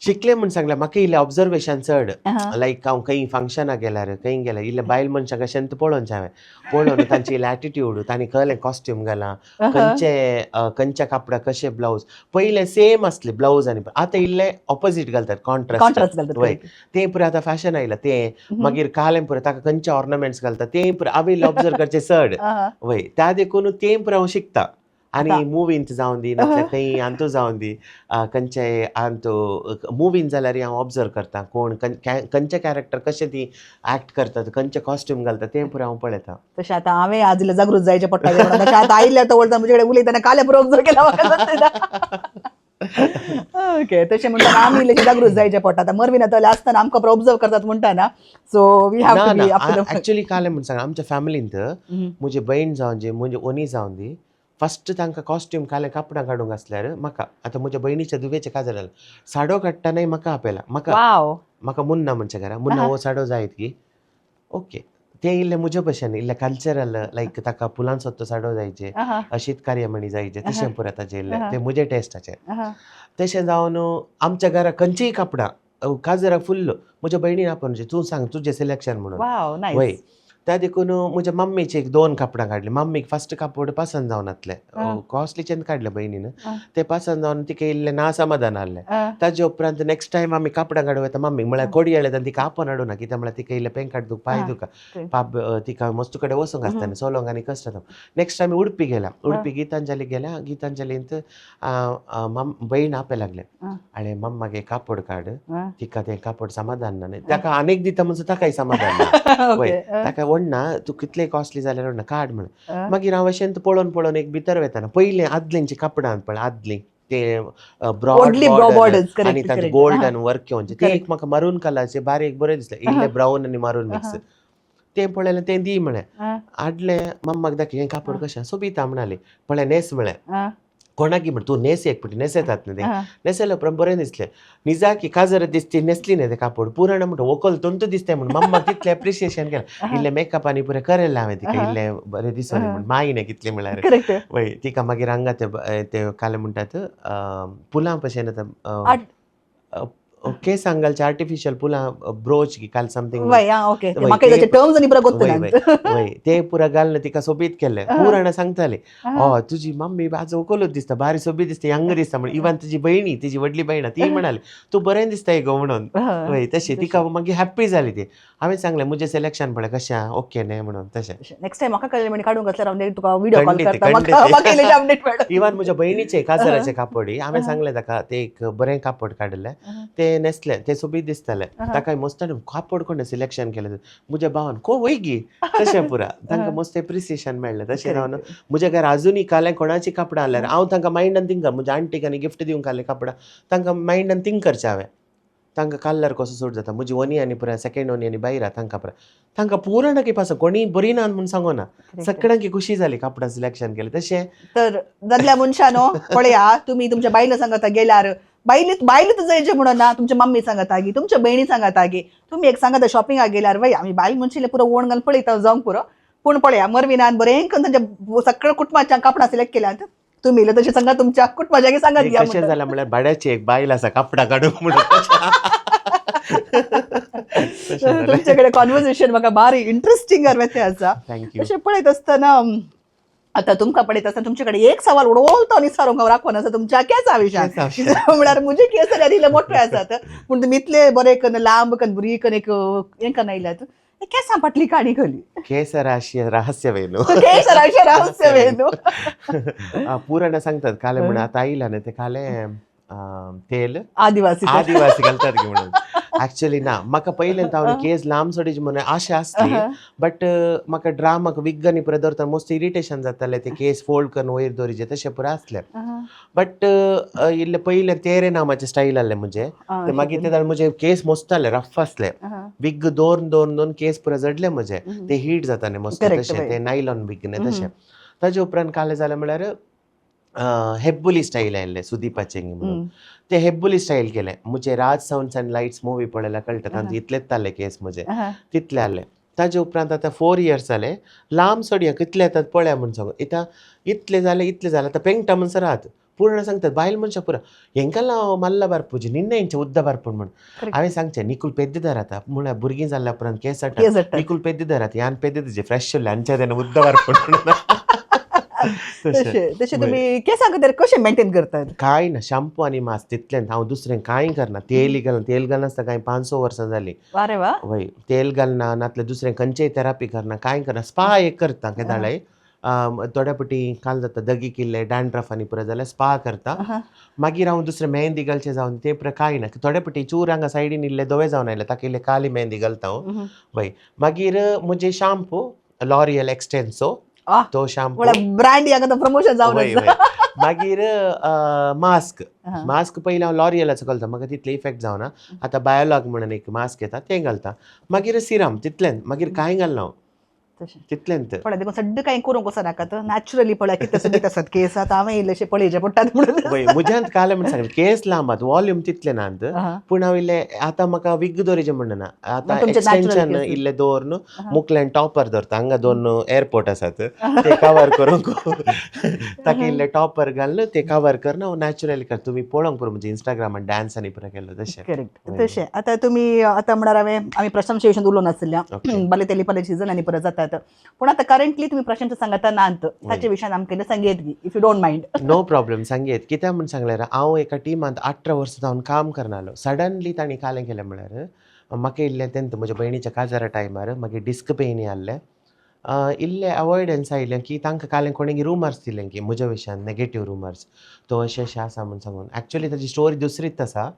S2: शिकलें म्हूण सांगलें, म्हाका इल्लें ऑब्जर्वेशन चड. लायक हांव खंय फंक्शनाक गेल्यार, खंय गेल्यार इल्लें बायल मनशां कशें पळोवचें हांवें, पळोवन तांचे इल्लें एटिट्यूड, तांणी कहलें कॉस्ट्यूम घालां, खंयचे खंयच्या कापडाक कशें ब्लावज. पयलें सेम आसलें ब्लावज आनी आतां इल्लें ऑपोजीट घालतात, कॉन्ट्रास्ट.
S1: कॉन्ट्रास्ट घालतात.
S2: वय, तें पुरो आतां फॅशन आयलां तें. मागीर कालें पुरो ताका खंयचे ऑर्नामेंट्स घालता तें पुरो हांवें इल्लें ऑब्जर्व करचें चड. वय, त्या देखून तें पुरो हांव शिकता. आनी मुवींत जावन दी, नाजाल्यार खंय अंतू जावन दी, खंयचे अंतू मुवीन जाल्यार हांव ऑब्जर्व करता कोण खंयचे कॅरेक्टर कशें ती एक्ट करतात, खंयचे कॉस्ट्यूम घालता तें पुरो हांव पळयता.
S1: तशें आतां हांवें आज इल्लें जागृत जायचें पडटा म्हणून. तशें आतां आयिल्लें आतां वळता म्हजे कडेन उलयतना कालें पुरो ऑब्जर्व केला म्हाका. ओके, तशें म्हणटा आमी इल्लें जागृत जायचें पडटा. आतां मरवीन आतां आसतना आमकां पुरो ऑब्जर्व करतात म्हणटा ना, सो we have
S2: ना
S1: टू
S2: ना
S1: बी अप टू.
S2: एक्चुअली कालें म्हूण सांग, आमच्या फॅमिलींत म्हजी भयण जावन दी, म्हजी ओनी जावन दी, फस्ट तांकां कॉस्ट्यूम कालें कापडां काडूंक आसल्यार म्हाका. आतां म्हज्या भयणीच्या धुवेचें काजार जालें, साडो काडटनाय म्हाका आपयला म्हाका. म्हाका मुन्ना म्हणच्या घरा मुन्ना हो साडो जायत की ओके. ते इल्ले म्हजे भशेन इल्ले कल्चरल, लायक ताका फुलांचो तो साडो जायचे, अशीत कार्यामणी जायचे, तशें पुरो ताजें इल्लें ते म्हजे टेस्टाचे. तशें जावन आमच्या घरा खंयचीय कापडां काजराक फुल्ल म्हज्या भयणीन आपोवन तूं सांग तुजें सिलेक्शन म्हणून.
S1: वाव.
S2: वय.
S1: नायस.
S2: त्या देखून म्हज्या मम्मीचे एक दोन कापडां काडलीं. मम्मीक फस्ट कापड पसंत जावनातलें, कॉस्टलीचें काडलें भयणीन, तें पसंत जावन तिका इल्लें ना समाधान आहलें. ताजे उपरांत नेक्स्ट टायम आमी कापडां काडूं वता मम्मीक, म्हळ्यार कोडी येता तिका आपोवन हाडूं ना, कित्याक म्हळ्यार तिका इल्लें पेंकाट दूख, पांय दुखा, पाप तिका मस्त कडेन वचूंक आसता सोलोंग आनी कश्ट जाता. नेक्स्ट आमी उडपी गेल्या, उडपी गीतांजली गेल्या. गीतांजलींत भयण आपय लागलें, आनी मम्मागे कापड काड, तिका तें कापड समाधान ना न्ही, ताका आनीक दिता म्हणसर ताकाय समाधान ना. वय, ताका व्हडना तूं कितलें कॉस्टली जाल्यार व्हडना काड म्हणून. मागीर हांव अशें पळोवन पळोवन एक भितर वेताना पयलें आदल्यांची कापडां पळय, आदलीं ते ब्रॉड
S1: व्हडली borders, correct,
S2: आनी तांचे गोल्डन वर्क घेवन ते एक म्हाका मरून कलरचे बारीक बरें दिसलें, इल्लें ब्रावन आनी मरून मिक्स, तें पळयलें, तें दी म्हळें. हाडलें मम्माक दाखय, हें कापड कशें सोबीता म्हणाली, पळय न्हेस म्हळें, कोणाकी म्हण तूं न्हेस एक फावटी न्हेसयतात न्ही तें, न्हेसयल्या उपरांत बरें दिसलें. निजाकी काजर दिसती न्हेसली न्ही तें कापड पुराण म्हणटा व्हंकल तंतू दिसतें म्हण मम्माक तितलें एप्रिसिएशन केलें. इल्लें मेकअप आनी पुरें करयलें हांवें तिका, इल्लें बरें दिसोनी म्हण माई न्ही कितलें म्हळ्यार. वय, तिका मागीर हांगा ते ते कालें म्हणटात फुलां भशेन आतां केंसांक घालचे आर्टिफिशियल फुलां, ब्रोच की काल समथींग.
S1: वय, आं, ओके, म्हाका ताचे टर्म्स आनी पुरो गोत्त.
S2: वय, ते पुरा घालून तिका सोबीत केल्लें. पुराणा सांगताली, हय तुजी मम्मी आज व्हंकलूच दिसता, बारी सोबीत दिसता, यंग दिसता म्हणून. इवन तुजी भयणी, तिजी व्हडली भयण, ती म्हणाली तूं बरें दिसता गो म्हणून. वय, तशें तिका मागीर हॅप्पी जाली ती. हांवें सांगलें म्हजें सिलेक्शन पळय कशें आहा, ओके न्ही म्हणून तशें.
S1: नेक्स्ट टायम म्हाका कळ्ळें म्हण काडूंक आसल्यार हांव तुका व्हिडिओ कॉल करता, म्हाका इल्लें अपडेट मेळटा.
S2: इवन म्हज्या भयणीचें काजराचें कापड हांवें सांगलें ताका, तें एक बरें कापड काडिल्लें, तें न्हेसलें, तें सोबीत दिसतालें ताका. मस्त कापड कोणें सिलेक्शन केलें म्हज्या भावान को वयगी तशें पुरा तांकां मस्त एप्रिसिएशन मेळ्ळें. तशें रावन म्हज्या घरा आजुनूय कालें कोणाची कापडां आहल्यार हांव तांकां मायंडान थिंक, म्हज्या आंटीक आनी गिफ्ट दिवंक आहलें कापडां तांकां मायंडान थिंक करचें हांवें, तांकां कलर कसो सूट जाता. म्हजी वनी आनी पुराय सेकेंड वनी आनी बायरा तांकां पुराय तांकां पुराय नक्की पासून कोणी बरी ना म्हूण सांगना, सगळ्यांकी खुशी जाली कापडां सिलेक्शन केलें तशें.
S1: तर दादल्या मनशानो पळया, तुमी तुमच्या बायले सांगता गेल्यार बायले बायले जायचे म्हणून ना, तुमच्या मम्मी सांगता गी, तुमच्या भयणी सांगता गी, तुमी एक सांगता शॉपिंगाक गेल्यार वय आमी बायल मनशिले पुरो ओण घालून पळयता जावंक पुरो, पूण पळया मरविनान बरें करून तांच्या सगळ्या कुटुंबाच्या कापडां सिलेक्ट केल्यात. तुमी इल्लें तशें सांगा तुमच्या कुटुंबाच्या सांगात.
S2: कशें जालें म्हळ्यार भाड्याची एक बायल आसा कापडां काडूंक म्हणून.
S1: तुमच्याकडे कॉन्वर्सेशन म्हाका बारी इंट्रस्टिंग ते आसा.
S2: Thank you.
S1: अशें पळयत आसतना आतां तुमकां पळयत आसतना तुमचे कडेन एक सवाल उडोवतो आनी सारूंक हांव राखून आसा तुमच्या केंसा विशयान. म्हळ्यार म्हजे केंस जाल्यार इल्ले मोठे आसात, पूण तुमी इतले बरे कन्न लांब कन्न बुरी कन्न एक हें कन्न आयल्यात, केंसां फाटली काणी खली?
S2: केसराशी रहस्यवेनु.
S1: केसराशी रहस्यवेनु.
S2: पुराणा सांगतात काले म्हणून आतां आयला न्ही ते काले तेल
S1: आदिवासी
S2: आदिवासी घालतात की म्हणून. ऍक्च्युली ना, म्हाका पयलें हांव केस लांब सोडीची म्हणून आशा आसली, बट म्हाका ड्रामाक विग आनी पुरा दवरतना मोस्ट इरिटेशन जातालें. ते केस फोल्ड करून वयर दवरीचे तशें पुरा आसलें. बट इल्लें पयलें तेरे नामाचें स्टायल आहलें म्हजें ते. मागीर ते म्हजे केस मस्त जाले, रफ आसले. विग दवरून दवरून दवरून केस पुरा जडले म्हजे. ते हीट जाता न्ही मस्त. तशें ते नायलॉन विग न्ही तशें. ताजे उपरांत कालें जालें म्हळ्यार हेब्बुली स्टायल आयिल्लें सुदीपाचें म्हणून, ते हेब्बुली स्टायल केलें. म्हजे राज सावंड्स आनी लायट्स मुवी पळयल्यार कळटा, तांचे इतलेच जाले केस म्हजे, तितले आहले. ताजे उपरांत आतां 4 इयर्स जाले, लांब सोडया, कितले येतात पळया म्हूण सांगू. आतां इतले जाले, इतले जाले, आतां पेंगटा म्हणसर आहात. पूर्ण सांगतात बायल मनशां पुरा हेंकां लाव मल्ल बारपूजी निन्ने इंचे उद्द बारपूण म्हूण. हांवें सांगचें, निकूल पेद्देदार आतां म्हळ्यार भुरगीं जाल्ल्या उपरांत केस जाता. निकूल पेद्देदार आतां यान पेद्दे फ्रेश उरले आमच्या तेन्ना उद्द बारपूण.
S1: तशें तशें तुमी केसां खातीर कशें मेंटेन करतात?
S2: कांय ना, शॅम्पू आनी मास्क, तितलेंच. हांव दुसरें कांय करना. तेल घालना, तेल घालनासतना कांय 5-6 वर्सां जालीं.
S1: अरे वा.
S2: वय, तेल घालना, नातल्यार दुसरें खंयचेय थेरपी करना, कांय करना. स्पा एक करता केदाळाय. थोड्या पटी काल जाता दगी किल्ले, डॅन्ड्रफ आनी पुरो जाल्यार स्पा करता. मागीर हांव दुसरें मेहंदी घालचें जावन ते पुरो कांय ना. थोडे पटी चूर हांगा सायडीन इल्ले धवे जावन आयले, ताका इल्ले काली मेहंदी घालता हांव. वय, मागीर म्हजे शॅम्पू लॉरियल एक्सटेन्सो, तो शॅम्पू.
S1: ब्रँड हांगा प्रमोशन जावन.
S2: वय वय. मागीर मास्क. मास्क पयलीं हांव लॉरियलाचो घालता, म्हाका तितले इफेक्ट जावना. आतां बायोलॉग म्हणून एक मास्क येता, तें घालता. मागीर सिरम, तितलेंच. मागीर कांय घालना हांव. तितलेंच.
S1: पळय, देखून सड्ड कांय करूंक वचनाकात. नॅचरली पळय कितें सोबीत आसात केस. आतां हांवें इल्लेशे पळयचे पडटात म्हणून.
S2: वय, म्हज्यांत काल म्हण सांगलें, केस लांबात, वॉल्यूम तितले नात. पूण हांव इल्ले आतां म्हाका विग दवरीचें म्हणना आतां.
S1: तुमचे natural
S2: extension
S1: केस.
S2: इल्ले दवरून मुखल्यान टॉपर दवरता. हांगा दोन एअरपोर्ट आसात, ते कवर करूंक ताका इल्ले टॉपर घालून ते कवर करून हांव नॅचरली करता. तुमी पळोवंक पुरो म्हजे इंस्टाग्रामान डान्स आनी पुरो केल्लो तशें.
S1: करेक्ट. तशें आतां तुमी आतां म्हळ्यार हांवें आमी प्रशंसे विशीं उलोवन आसल्या. बाले तेली पाले सिजन आनी परत जातात, पूण आतां करंटली तुमी प्रशंसा सांगता नात, ताचे विशयान आमकां इल्लें सांगयत गी, if you don't mind?
S2: No problem, सांगयत. कित्याक म्हूण सांगल्यार हांव एका टिमांत 18 वर्सां जावन काम करनालो. सडनली तांणी कालें केलें म्हळ्यार म्हाका इल्लें तेन्ना म्हज्या भयणीच्या काजारा टायमार मागीर डिस्क पेनी आहलें. इल्लें अवॉयडन्स आयलें की तांकां कालें कोणें रुमर्स दिलें की म्हज्या विशयान नेगेटीव रुमर्स, तो अशें अशें आसा म्हूण सांगून. एक्चुअली ताजी स्टोरी दुसरीच आसा.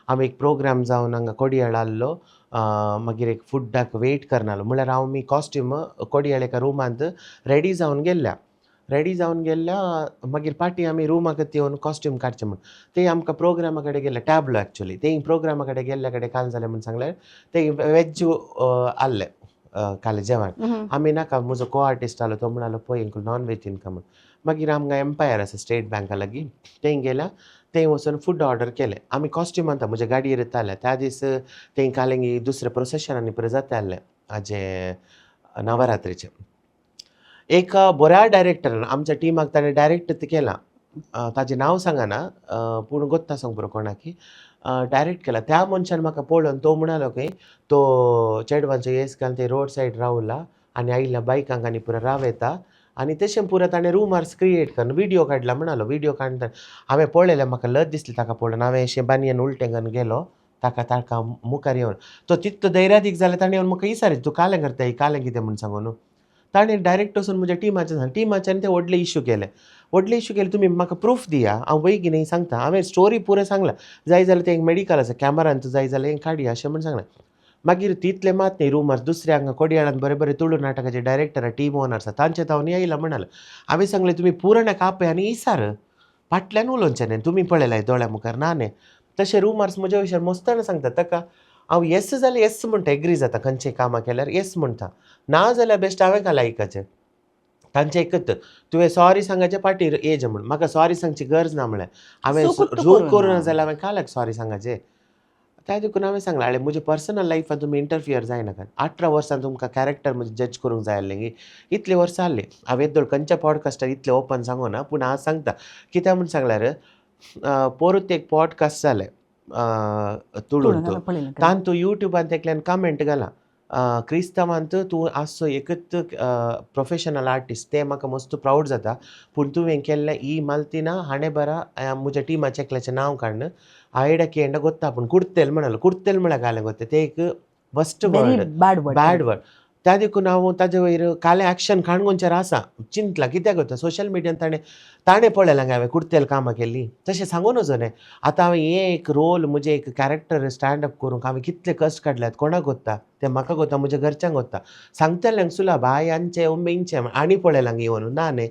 S2: आमी एक प्रोग्राम जावन हांगा कोडियाळ आहलो. मागीर एक फुडाक वेट करनालो, म्हळ्यार हांव मी कॉस्ट्यूम कोडियाळ एका रुमांत रेडी जावन गेल्ल्या, रेडी जावन गेल्ल्या. मागीर पाटी आमी रुमाक येवन कॉस्ट्यूम काडचें म्हूण ते आमकां प्रोग्रामा कडेन गेल्ले, टॅबलो एक्चुअली. ते प्रोग्रामा कडेन गेल्ल्या कडेन काल जालें म्हूण सांगलें, ते वेज आहलें काल जेवण. आमी नाका. म्हजो को आर्टिस्ट आहलो, तो म्हणालो पळय इंकूल नॉन वेज तिनका म्हूण. मागीर आमकां एम्पायर आसा स्टेट बँका लागीं, थंय गेल्या. थंय वचून फूड ऑर्डर केलें. आमी कॉस्ट्यूम आतां म्हज्या गाडयेर येताले. त्या दीस थंय कालेंगी दुसरें प्रोसेशन आनी पुरो जाता आहलें हाजें नवरात्रीचें. एक बऱ्या डायरेक्टरान आमच्या टिमाक ताणें डायरेक्ट केलां. ताजें नांव सांगना, पूण गोत्ता सांग पुरो कोणाकी डायरेक्ट केला. त्या मनशान म्हाका पळोवन तो म्हणालो की तो चेडवांचो येस घालून ते रोड सायड रावला आनी आयिल्ल्या बायकांक आनी पुरो रावयता आनी तशें पुरो ताणें रुमर्स क्रिएट करून व्हिडियो काडला म्हणालो. व्हिडियो काडून हांवें पळयलें, म्हाका लज दिसली ताका पळोवन. हांवें अशें बानयन उलटें करून गेलो ताका. ताका मुखार येवन तो तितलो धैर्यादीक जालें, ताणें येवन म्हाका विचारी, तूं कालें करता, कालें कितें म्हूण सांगून. ताणें डायरेक्ट वचून म्हज्या टिमाचें सांग, टिमाच्यान ते व्हडले इशू केले, व्हडले इशू केले. तुमी म्हाका प्रूफ दिया, हांव वयगी न्ही सांगता. हांवें स्टोरी पुरें सांगलां. जाय जाल्यार तें एक मेडिकल आसा, कॅमेरान तूं जाय जाल्यार काडया अशें म्हूण सांगलें. मागीर तितलें मात न्ही, रुमर्स दुसरे हांगा कोडियाळान बरे बरे तुळू नाटकाचे डायरेक्टर, टीम ओनर आसा, तांचे तावन येयला म्हणाले. हांवें सांगलें, तुमी पुरण आपय आनी इसार, फाटल्यान उलोवचें न्ही. तुमी पळयलाय दोळ्या मुखार ना न्ही. तशें रुमर्स म्हज्या विशयान मस्ताना सांगता. ताका हांव येस जाल्यार येस म्हणटा, एग्री जाता. खंयचें कामां केल्यार येस म्हणटा, ना जाल्यार बेश्ट हांवें घाला आयकाचें. तांचें एकच, तुवें सॉरी सांगाचें पाटीर येजे म्हूण. म्हाका सॉरी सांगची गरज ना. म्हळ्यार हांवें
S1: चूक
S2: चूक
S1: करूं
S2: करूं
S1: ना.
S2: जाल्यार हांवें कालाक सॉरी सांगाचें? त्या देखून हांवें सांगलें, आळे म्हज्या पर्सनल लायफान तुमी इंटरफियर जायनाका. 18 वर्सां तुमकां कॅरेक्टर म्हजें जज करूंक जाय आसलें गी? इतले वर्सां आहलीं. हांवें येदोळ खंयच्या पॉडकास्टार इतलें ओपन सांगूना, पूण आज सांगता. कित्याक म्हूण सांगल्यार पोरूत एक पॉडकास्ट जालें तुळून
S1: तुळून पळयलें.
S2: तांतू युट्यूबान एकल्यान कमेंट घाला, क्रिस्तांवांत तूं आसचो एकच प्रोफेशनल आर्टिस्ट, तें म्हाका मस्त प्रावड जाता, पूण तुवें केल्लें ही मालतीना हाणें बरा म्हज्या टिमाचें एकल्याचें नांव काडन आयडा केंड गोत्ता, पूण कुर्तेल म्हणालो. कुर्तेल म्हळ्यार घालें गोत्ता, तें एक worst
S1: very
S2: word.
S1: Bad word.
S2: Bad word. त्या देखून हांव ताजे वयर कालें एक्शन काणकोणचेर आसा चिंतलां. कित्याक वता सोशल मिडियान ताणें ताणें पळयलां हांवें कुर्तेल कामां केल्लीं, तशें सांगू नजो न्ही. आतां हांवें हें एक रोल, म्हजें एक कॅरेक्टर स्टँड अप करूंक हांवें कितले कश्ट काडल्यात कोणाक गोत्ता, तें म्हाका गोत्ता, म्हज्या घरच्यांक गोत्ता. सांगतल्यांक सुला बाय आमचें उमेंचें आनी पळयलां येवन ना न्ही.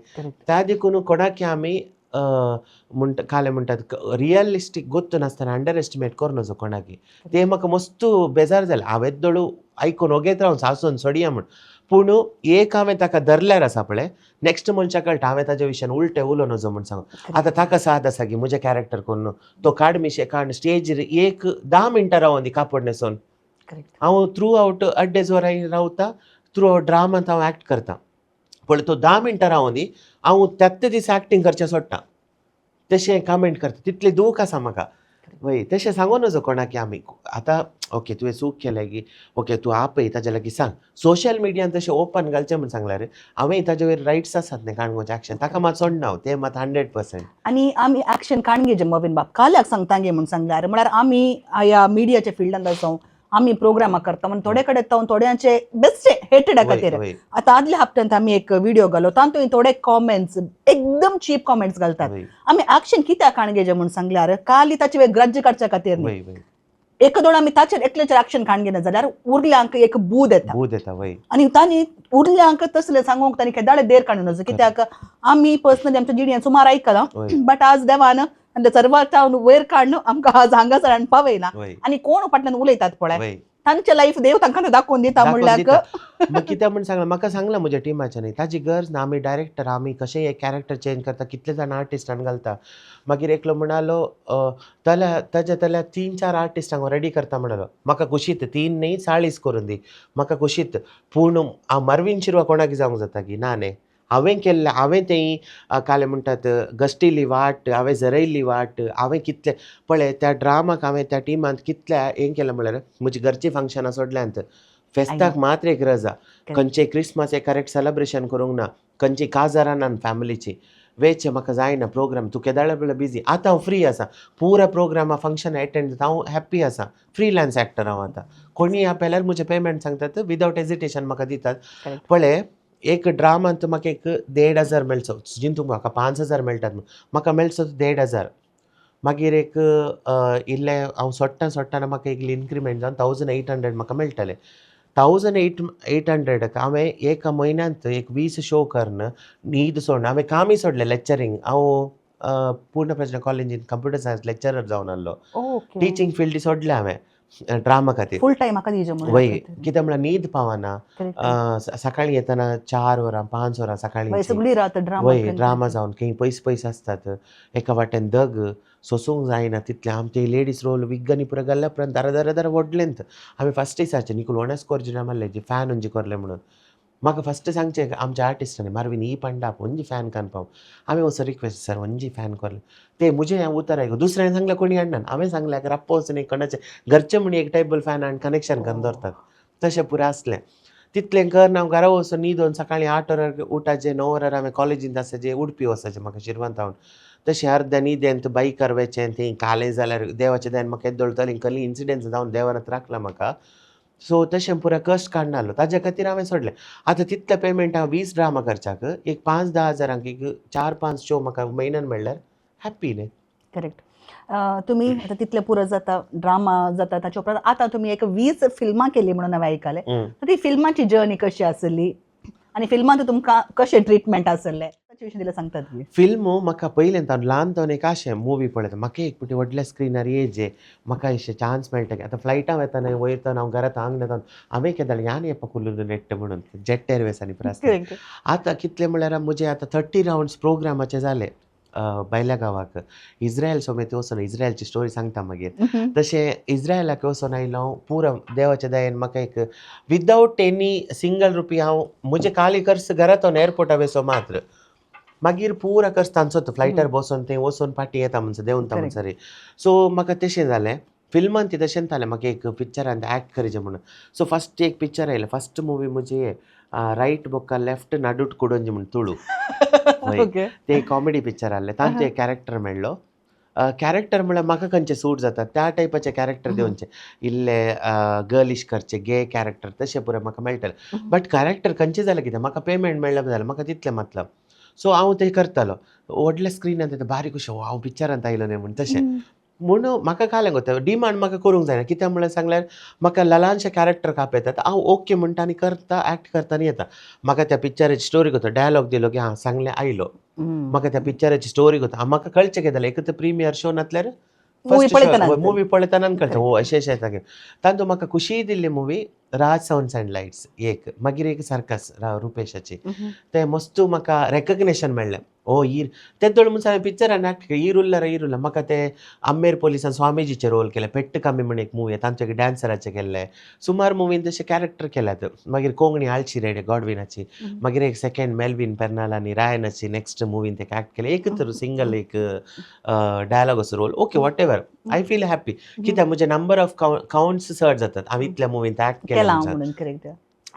S2: त्या देखून कोणाक आमी म्हणटा कालें म्हणटात रियलिस्टीक गोत्तू नासतना अंडर एस्टिमेट करूं नजो कोणाकी. ते म्हाका मस्तू बेजार जालें. हांवें दोळू आयकून ओगेत रावन सासून सोडया म्हूण, पूण एक हांवें ताका धरल्यार आसा पळय नेक्स्ट मनशाक कळटा हांवें ताज्या विशयान उलटें उलोवं नजो म्हूण सांगू. आतां ताका साद आसा की म्हजें कॅरेक्टर करून तो काड मिशे काड स्टेजीर एक 10 मिनटां रावन दी कापड न्हेसोन. हांव थ्रू आवट अड्डेज वरां रावता, थ्रू आवट ड्रामांत हांव एक्ट करता, पळय तो 10 मिनटां रावन दी, हांव त्याच दिसा एक्टींग करचें सोडटा, तशें कमेंट करता, तितलें दूख आसा म्हाका. वय तशें सांगू नजो कोणाक आमी. आतां ओके तुवें चूक केल्या की ओके तूं आपय ताज्या लागीं सांग, सोशल मिडियान तशें ओपन घालचें म्हूण सांगल्यार हांवें ताजे वयर रायट्स आसात न्ही काणकोणचें एक्शन ताका मात सोडना हांव, तें मात 100%.
S1: आनी आमी एक्शन काणगेचे मवीन बाब काल्याक सांगता गे म्हूण सांगल्यार म्हळ्यार आमी ह्या मिडियाच्या फिल्डांत आसा, आमी प्रोग्रामां करता म्हण थोडे कडेन जावन थोड्यांचे बेश्टे हेटेडा खातीर. आतां आदल्या हप्त्यांत आमी एक व्हिडिओ घालो, तातूंत थोडे कॉमेंट्स एकदम चीप कॉमेंट्स घालतात. आमी एक्शन कित्याक काणगेचे म्हूण सांगल्यार काली ताचे वयर ग्रज काडच्या खातीर न्ही. एक दोन आमी ताचेर एकल्याचेर एक्शन काणगेना जाल्यार उरल्यांक एक बूद येता.
S2: बूद येता वय.
S1: आनी तांणी उरल्यांक तसलें सांगूंक तांणी केदाळे देर काडूं नजो, कित्याक आमी पर्सनली आमच्या जिणेंत सुमार आयकलां, बट आज देवान आनी सर्वांच्या वयर काडून आमकां आज हांगासर हाडून पावयला. आनी कोण फाटल्यान उलयतात पळय तांचे लायफ देव तांकां दाखोवन दिता म्हणल्यार.
S2: मग कित्याक म्हूण सांगलां, म्हाका सांगलां म्हज्या टिमाच्यानी ताजी गरज ना, आमी डायरेक्टर आमी कशेंय एक कॅरेक्टर चेंज करता, कितले जाण आर्टिस्टान घालता. मागीर एकलो म्हणालो तल्या ताज्या तल्या 3-4 आर्टिस्टांक रेडी करता म्हणालो, म्हाका कुशीत 3 न्ही 40 करून दी म्हाका कुशीत. पूण हांव मारवीन शिरवा कोणाक जावंक जाता की ना न्ही, हांवें केल्लें, हांवें तें कालें म्हणटात गस्टिल्ली वाट, हांवें झरयल्ली वाट, हांवें कितलें पळय त्या ड्रामाक हांवें त्या टिमांत कितलें हें केलें म्हळ्यार म्हजी घरचीं फंक्शनां सोडल्यांत, फेस्ताक मात्र एक रजा, खंयचें क्रिसमस एक करेक्ट सेलेब्रेशन करूंक ना, खंयची काजारां ना फॅमिलीची वेचें म्हाका जायना प्रोग्राम, तूं केदाळे पळय बिजी. आतां हांव फ्री आसा, पुरा प्रोग्रामा फंक्शन एटेंड जाता, हांव हॅप्पी आसा, फ्रीलांस एक्टर हांव आतां. कोणीय आपयल्यार म्हजें पेमेंट सांगतात विदावट हेजिटेशन म्हाका दितात. पळय एक ड्रामांत म्हाका एक 1500 मेळचो, जिंतूंक म्हाका 5000 मेळटात म्हूण म्हाका मेळचो 1500. मागीर एक इल्लें हांव सोडटा सोडटना म्हाका एक इन्क्रिमेंट जावन 1800 म्हाका मेळटलें. 1800 हांवें एका म्हयन्यांत एक 20 शो करून न्हीद सोडून हांवें कामय सोडलें लॅक्चरींग. हांव पूर्णप्रज्ञा कॉलेजींत कंप्युटर सायन्स लॅक्चरर जावन आसलो, टिचींग फिल्ड सोडलें हांवें ड्रामा खातीर.
S1: फूल टायम म्हाका दिवचें.
S2: वय कित्याक म्हळ्यार न्हीद पावना, सकाळीं येतना 4 वरां 5 वरां सकाळीं
S1: सगळी रात ड्रामा.
S2: वय ड्रामा जावन खंय पयस पयस आसतात, एका वाटेन दग सोसूंक जायना तितलें. आमचे लेडीज रोल विग्गांनी पुरो घाल्ल्या उपरांत दारा दारा दारा व्हडलेंत आमी फस्ट दिसाचें निकूल ओणेस्कोर ड्रामा जी फॅन उंजी कोरलें म्हणून म्हाका फस्ट सांगचें आमच्या आर्टिस्टांनी मारवीन ही पंडा onji fan कानपाव. हांवें वचो रिक्वेस्ट सर onji fan कोरलें ते म्हजें हें उतर आयकूं दुसऱ्यान सांगलें कोणी हाडना, हांवें सांगलें राप्पो वचून एक कोणाचें घरचें म्हण एक टेबल फॅन हाडून कनेक्शन करून दवरतात तशें पुरें आसलें. तितलें कर हांव घरा वचून न्हिदोन सकाळीं 8 वरार उठाचें, 9 वरार हांवें कॉलेजींत आसाचें, उडपी वचाचें म्हाका शिरवंत हांव तशें अर्द्या न्हिदेंत बायकार वेचें थंय कालें जाल्यार देवाचें दयान म्हाका येदोळ तरेन कसली इन्सिडंट्स जावन देवान राखला म्हाका. सो तशें पुरो कश्ट काडना आसलो ताज्या खातीर हांवें सोडलें. आतां तितलें पेमेंट हांव 20 ड्रामा करच्याक एक 5-10 हजारांक एक 4-5 शो म्हाका म्हयन्यान मेळ्ळ्यार हॅप्पी न्ही.
S1: करेक्ट. तुमी आतां तितलें पुरो जाता ड्रामा जाता ताच्या उपरांत आतां तुमी एक 20 फिल्मां केली म्हणून हांवें आयकलें, ती फिल्माची जर्नी कशी आसली आनी फिल्मांत तुमकां कशें ट्रिटमेंट आसलें ताचे विशीं दिल्यार सांगतात ती.
S2: फिल्म म्हाका पयलें हांव ल्हान जावन एक अशें मुवी पळयता, म्हाका एक फावटी व्हडल्या स्क्रिनार येजे म्हाका अशें चान्स मेळटा की आतां फ्लायटान वेतना वयर जावन हांव घरांत आंगणांत जावन हांवें केदाळ यान येवपाक उरलो नेट्ट म्हणून जेट एरवेज आनी आसता. आतां कितलें म्हळ्यार म्हजे आतां 30 रावंड्स प्रोग्रामाचे जाले भायल्या गांवाक इस्रायल समेत वचून, इस्रायलची स्टोरी सांगता मागीर. तशें इस्रायलाक वचून आयलो हांव पुरो देवाच्या दयेन म्हाका एक विदावट एनी सिंगल रुपी हांव म्हजे काली खर्च घरांत एअरपोर्टा वेसो मात्र, मागीर पुरा खर्च तांचो फ्लायटार बसून थंय वचून फाटीं येता म्हणसर देंवता म्हणसर. सो म्हाका तशें जालें फिल्मान ती तशेंच जालें म्हाका एक पिक्चरान एक्ट करचें म्हणून. सो फस्ट एक पिक्चर आयलें, फस्ट मुवी म्हजी रायट बोक्का लेफ्ट नाडूट कुडोंजी म्हूण तुळू ते कॉमेडी पिक्चर आसलें, तांचो एक कॅरेक्टर मेळ्ळो. कॅरेक्टर म्हळ्यार म्हाका खंयचें सूट जाता त्या टायपाचे कॅरेक्टर दिवचे, इल्ले गर्लिश करचे, गे कॅरेक्टर तशें पुरो म्हाका मेळटलें. बट कॅरेक्टर खंयचें जालें कितें, म्हाका पेमेंट मेळ्ळें जाल्यार म्हाका तितलें मतलब. सो हांव तें करतालो. व्हडल्या स्क्रिनार तें बारीक कशें हांव पिक्चरांत आयलो न्ही म्हूण तशें म्हूण म्हाका कालें गो डिमांड म्हाका करूंक जायना. कित्याक म्हळ्यार सांगल्यार म्हाका ल्हानशें कॅरेक्टर कापयतात, हांव ओके म्हणटा आनी करता, एक्ट करता आनी येता. म्हाका त्या पिक्चराची स्टोरी करता, डायलॉग दिलो की हां सांगलें आयलो. म्हाका त्या पिक्चराची स्टोरी करता, म्हाका कळचें कितें जालें. एक तर प्रिमियर शो नासल्यार
S1: Movie पळयतना.
S2: मुवी पळयतना कळटा हो अशें अशें येता. तातूंत म्हाका खुशी दिल्ली movie Raj sounds and lights एक, मागीर एक सर्कस रुपेशाची, ते मस्त म्हाका रेकग्नेशन मेळ्ळें. ओ ईर तेदोळ म्हणून हांवें पिक्चरान एक्ट ईर उरला रे ईर उरला. म्हाका ते आम्मेर पोलिसान स्वामीजीचे रोल केले, पेट्ट कमी म्हण एक मुवी तांचे एक डान्सराचे केल्ले, सुमार मुवीन तशे कॅरेक्टर केल्यात. मागीर कोंकणी आळशी रेडे गॉडविनाची, मागीर एक सेकंड मेल्विन पेर्नाल आनी रायनाची नेक्स्ट मुवीन ते एक्ट केले. एक तर सिंगल एक डायलॉग असो role, okay whatever, I feel happy. कित्याक म्हजे नंबर ऑफ कावंट्स चड जातात हांवें इतल्या मुवीन एक्ट
S1: केला
S2: केलें.
S1: म्हणून. करेक्ट.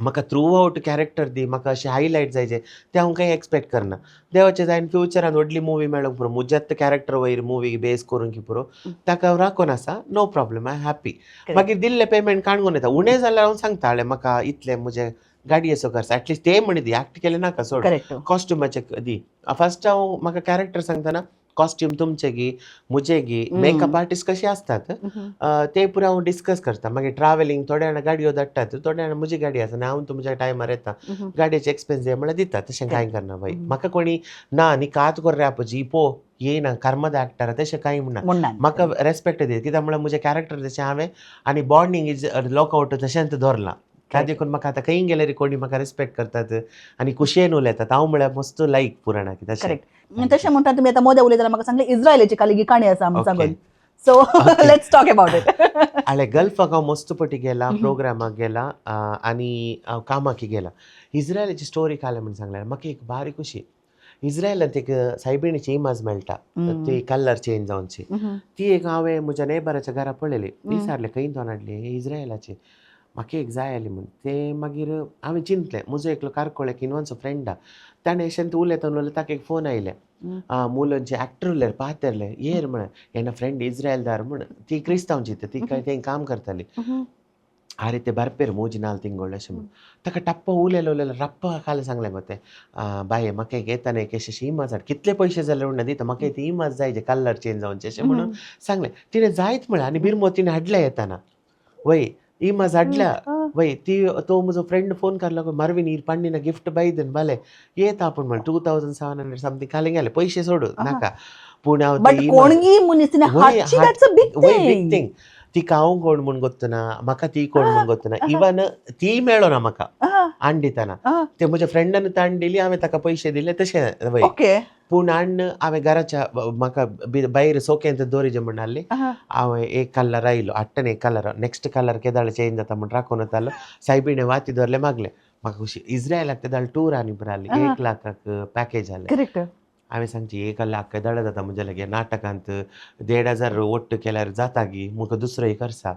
S2: म्हाका थ्रू आवट कॅरेक्टर दी, म्हाका अशें हायलायट जायचे तें हांव कांय एक्सपेक्ट करना. देवाचें जायन फ्युचरान व्हडली मुवी मेळोंक पुरो, म्हज्यात कॅरेक्टर वयर मुवी बेस करूंक की पुरो, ताका हांव राखून आसा. No problem, I happy. मागीर दिल्लें पेमेंट काणकोण येता, उणें जाल्यार हांव सांगता हाडलें म्हाका इतलें म्हजें गाडयेचो खर्च, एटलिस्ट ते म्हणी दी, एक्ट केलें नाका सोड, कॉस्ट्युमाचे दी. फर्स्ट हांव म्हाका कॅरेक्टर सांगतना कॉस्ट्यूम तुमचे गी म्हजे गी, मेकअप आर्टिस्ट कशे आसतात ते पुरो हांव डिस्कस करता. मागीर ट्रॅव्हलिंग थोड्या जाणां गाडयो धाडटात, थोड्या जाणां म्हजी गाडी आसा आनी हांव तुमच्या टायमार येता, गाडयेचे एक्सपेन्स म्हळ्यार दिता. तशें कांय करना बाई, म्हाका कोणी ना न्ही कात कोर रे आपोजी पो येयना कर्मद एक्टर तशें कांय म्हणना. म्हाका रेस्पेक्ट दिता कित्याक म्हळ्यार म्हजें कॅरेक्टर तशें हांवें आनी बॉन्डींग is lockout तशेंच दवरलां. त्या देखून म्हाका आतां खंय गेल्यार कोणी म्हाका रिस्पेक्ट करतात आनी खुशयेन उलयतात. हांव म्हळ्यार मस्त लायक पुराणाक तशें.
S1: करेक्ट. तशें म्हणटा तुमी आतां मोदें उलयतना म्हाका सांगलें इस्रायलाची काल काणी आसा म्हूण सांगून, so let's talk about it.
S2: आळे गल्फाक हांव मस्त पटी गेला, प्रोग्रामाक गेला आनी हांव कामाक गेला. इस्रायलाची स्टोरी काल म्हूण सांगल्यार म्हाका एक बारीक खुशी. इस्रायलांत एक सायबिणीची इमाज मेळटा, ती कलर चेंज जावची, ती एक हांवें म्हज्या नेबराच्या घरा पळयली. विचारलें खंय तोन हाडली, इस्रायलाची, म्हाका एक जाय आली म्हूण. ते मागीर हांवें चिंतलें म्हजो एकलो कारकोळ एक इनवांचो फ्रेंड आहा, ताणें अशें उलयता उलयता ताका एक फोन आयले, मुलंचे एक्टर उरले पातेरले येर म्हळें येना फ्रेंड इस्रायलदार म्हूण, ती क्रिस्तांवची ती काय तें काम करताली. आरे ते बारपेर मोजी नाल तिंगोळ अशें म्हूण ताका टप्पा उलयलो उलयलो रप्पा खाले सांगलें गो तें, बाये म्हाका एक येतना एक अशें इमाज हाड, कितले पयशे जाले म्हणून दिता, म्हाका ती इमाज जाय जे कलर चेंज जावचे अशें म्हणून सांगलें. तिणें जायत म्हळें आनी बिरमो तिणें हाडलें येताना, वय इमाज हाडल्या वय. ती तो म्हजो फ्रेंड फोन करलो, मारवीन इर पंडिना गिफ्ट बायदन बाले येता आपूण म्हळें 2700 समथींग खाली गेले पयशे सोडू नाका. पूण हांव
S1: बट कोणगी मनीस हाडची, that's a big
S2: big
S1: thing.
S2: Thing. तिका हांव कोण म्हूण गोत्तना, म्हाका ती कोण म्हूण गोत्तना, इवन ती मेळना म्हाका हाण दितना, ते म्हज्या फ्रेंडान ताण दिली, हांवें ताका पयशे दिले तशें वय. पूण हाण्ण हांवें घराच्या म्हाका भायर सोक्यांत दवरिजे म्हण हाडली. हांवें एक कलर आयलो हाडटना एक कलर, नेक्स्ट कलर केदाळ चेंज जाता म्हण राखून वतालो. सायबिणे वाती दवरले मागले म्हाका खुशी. इस्रायलाक तेदाळ टूर आनी बरें हाडली, 1 लाखाक पॅकेज हाडलें. हांवें सांगची 1 लाख केदाळ जाता म्हज्या लागीं, नाटकांत 1500 ಒಟ್ಟು केल्यार जाता गी, म्हाका दुसरोय खर्चा.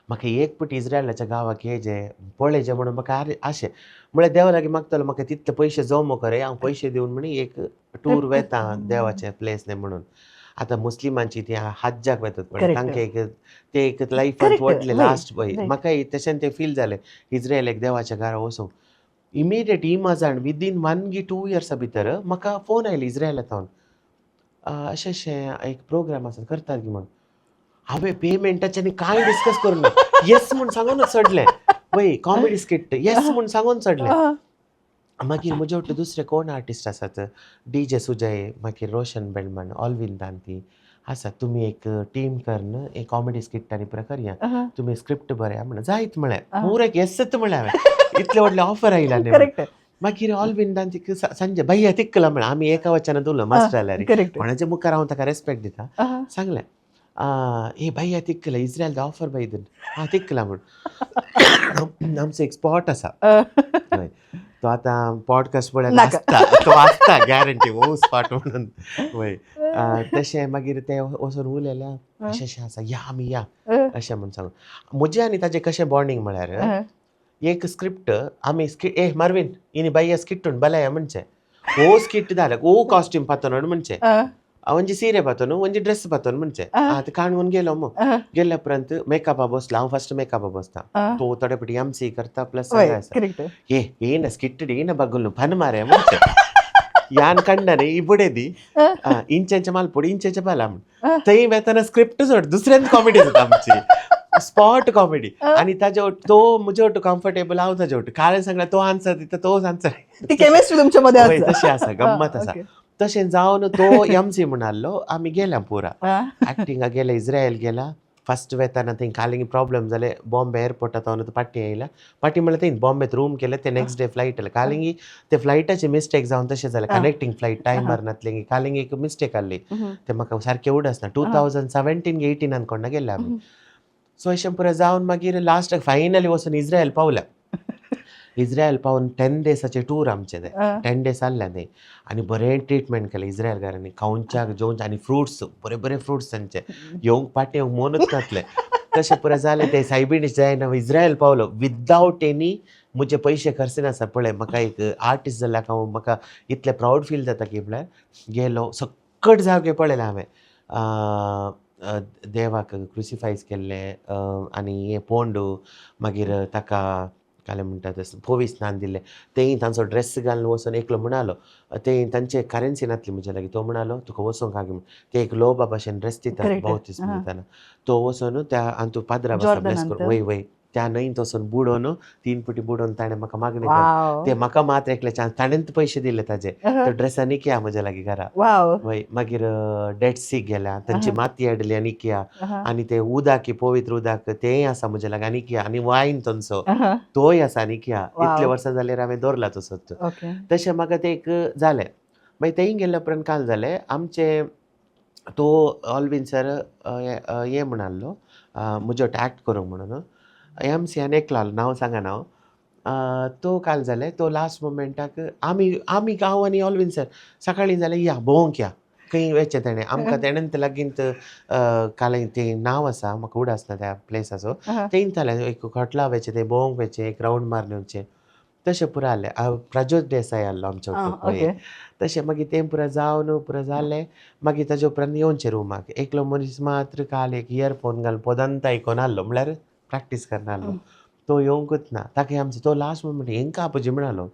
S2: म्हाका एक पटी इस्रायलाच्या गांवाक येजे पळयचें म्हणून म्हाका आशें म्हळ्यार देवा लागीं मागतालो म्हाका तितले पयशे जमो करे, हांव पयशे दिवन म्हणी एक टूर वेता देवाचे प्लेस न्ही म्हणून. आतां मुस्लिमांची ती हज्जाक वेतात पळय, तांकां एक ते एक लायफांत व्हडलें लास्ट पळय, म्हाका तशें तें फील जालें इस्रायल एक देवाच्या घरा वचूंक. इमिडिएट इमाजान विदीन 1 गी 2 इयर्सा भितर म्हाका फोन आयलो इस्रायला सावन, अशें अशें एक प्रोग्राम आसा करतात गी म्हूण. हांवें पेमेंटाचें आनी कांय डिस्कस करूं ना, येस म्हूण सांगूनच सोडलें. वय कॉमेडी स्किट येस म्हूण सांगून सोडलें. मागीर म्हजे वटेन दुसरे कोण आर्टिस्ट आसात, डी जे सुजय, मागीर रोशन बेलमन, ऑलवीन दांती आसा, तुमी एक टीम करन एक कॉमेडी स्किट आनी पुरो करया, तुमी स्क्रिप्ट बरया म्हणून जायत म्हळें, पुरो एक येसच म्हळें हांवें, इतलें व्हडलें ऑफर आयलें न्ही. मागीर ऑलवीन दांतीक संजय भैया तिक्कला म्हळें, आमी एका वचनान उरलो मास्टर जाल्यार कोणाच्या मुखार हांव ताका रेस्पेक्ट दिता. सांगलें ए भैया तिक्कला इस्रायल ऑफर बायदन हां तिक्कला म्हूण. आमचो एक स्पॉट आसा, तो आतां पॉडकास्ट पळय आसता, तो आसता गॅरंटी हो स्पॉट म्हणून वय. तशें मागीर ते वचून उलयल्या अशें अशें आसा, या आमी या अशें म्हूण सांगून. म्हजें आनी ताजें कशें बॉन्डींग म्हळ्यार एक स्क्रिप्ट आमी ए मारवीन इनी बायया स्किट्टून बलाया म्हणचें, हो स्किट जालें हो कॉस्ट्यूम पातोन म्हणचें. ಒಂಜಿ ಸೀರೆ ಬತ್ತನು, ಒಂಜಿ ಡ್ರೆಸ್ ಬತ್ತನು ಮುಂಚೆ. ಅದು ಕಾಣ್ಕೊಂಡು गेलो. गेल्या उपरांत मेकअपा बसला हांव, फर्स्ट मेकअपा बसता. तो थोडे पटी एम सी करता, प्लस
S1: ಕರೆಕ್ಟ್.
S2: ಏ ಏನ ಸ್ಕಿಟ್ ಏನ ಬಗ್ಗುಲ್ ಪನ್ ಮಾರೆ ಮುಂಚೆ ಯಾನ್ ಕಂಡನೆ ಈ ಬುಡೇದಿ ಇಂಚೆಂಚ ಮಲ್ಪೊಡು, ಇಂಚೆಂಚ ಬಲ. थंय वेतना स्क्रिप्ट सोड, दुसऱ्यान कॉमेडी जाता आमची, स्पॉट कॉमेडी. आणि ताजे तो म्हजे वट्टू कम्फर्टेबल, हांव ताजे वट्टू. कारण सांगला तो आन्सर दिता, तोच आन्सर.
S1: ती केमिस्ट्री तुमच्या मध्ये
S2: हय,
S1: आसा.
S2: तशें आसा, गम्मत आसा. तशें जावन तो एम सी म्हूण आहलो, आमी गेल्या पुरा एक्टिंगा गेले, इस्रायल गेला. फस्ट वेताना थंय कालिंग प्रॉब्लम जाले. बॉम्बे एअरपोर्टात हांव पाटी येयला. पाटी म्हणल्यार थंय बॉम्बेत रूम केले ते, नेक्स्ट डे फ्लायट आले. कालिंगी ते फ्लायटाचे मिस्टेक जावन तशें जालें. कनेक्टींग फ्लायट टायमार नासलें, कालिंग एक मिस्टेक आहली. ते म्हाका सारकें उडस ना, 2017 18 कोणा गेले आमी. सो अशें पुरो जावन मागीर लास्टाक फायनली वचून इस्रायल पावल्या. इस्रायल पावून 10 डेजाचे टूर आमचे ते. 10 डेज आहले न्ही, आनी बरें ट्रिटमेंट केलें इस्रायलकारांनी, खावच्याक जेवच्याक आनी फ्रुट्स, बरे बरे फ्रुट्स तांचे. येवंक पाटी येवंक मनूच नासलें. तशें पुरो जालें ते सायबिणी जायना. इस्रायल पावलो विदावट एनी म्हजे पयशे खर्च नासता. पळय, म्हाका एक आर्टिस्ट जाल्यार हांव म्हाका इतलें प्रावड फील जाता की म्हळ्यार गेलो, सक्कट जागे पळयले हांवें. देवाक क्रुसिफायज केल्ले आनी हें पोंडू, मागीर ताका कालें म्हणटा तें पोवी स्नान दिल्लें. तेय तांचो ड्रेस घालून वचून एकलो म्हणालो, ते तांचे करेन्सी नासली म्हज्या लागीं. तो म्हणालो, तुका वचोंक हागी म्हण. ते एक लोबा भाशेन ड्रेस दितात बावतीस दिताना. तो वचून त्या अंतू पाद्रा बसता ब्लेस करून. वय वय, त्या न्हंयत वचून बुडोवन, तीन पटी बुडोवन ताणें म्हाका मागणें केलें. ते म्हाका मात्र एकले चान्स, ताणेंच पयशे दिले ताजे. तो ड्रेस आनी किया म्हज्या लागीं घरा. वय, मागीर डेड सी गेल्या, तांची माती हाडली आनी किया. आनी ते उदक, पवित्र उदक, तेंय आसा म्हज्या लागीं आनी किया. आनी वायन तांचो तोय आसा आनी किया. इतले वर्सां जाल्यार हांवें दवरला तसोच. तशें म्हाका तें एक जालें. मागीर थंय गेल्या उपरांत काल जालें आमचें, तो ऑलवीन सर हें म्हण आहलो, म्हज्या एक्ट करूंक म्हणून. एम सी आनी एकलो आहलो, नांव सांगना हांव. तो काल जालें, तो लास्ट मोमेंटाक आमी हांव आनी ऑलवीन सर सकाळीं जालें, या भोंवंक या खंय वचचें. तेणें आमकां तेणेन लागींत काल तें नांव आसा, म्हाका उडास ना त्या प्लेसाचो. थंय जालें एक हॉटला वचचें, थंय भोंवंक वचचें, एक रावंड मारून येवचें. तशें पुरो आहलें. प्रज्योत देसाय आहलो आमच्या. तशें मागीर तें पुरो जावन पुरो जालें. मागीर ताजे उपरांत येवचें रुमाक, एकलो मनीस मात्र काल एक इयरफोन घालून पोदांत आयकोन आहलो, म्हळ्यार प्रॅक्टीस करना आहलो. तो येवंकूच ना. ताका आमचो तो लास्ट मोमेंट हेंका आपोवचें म्हणालो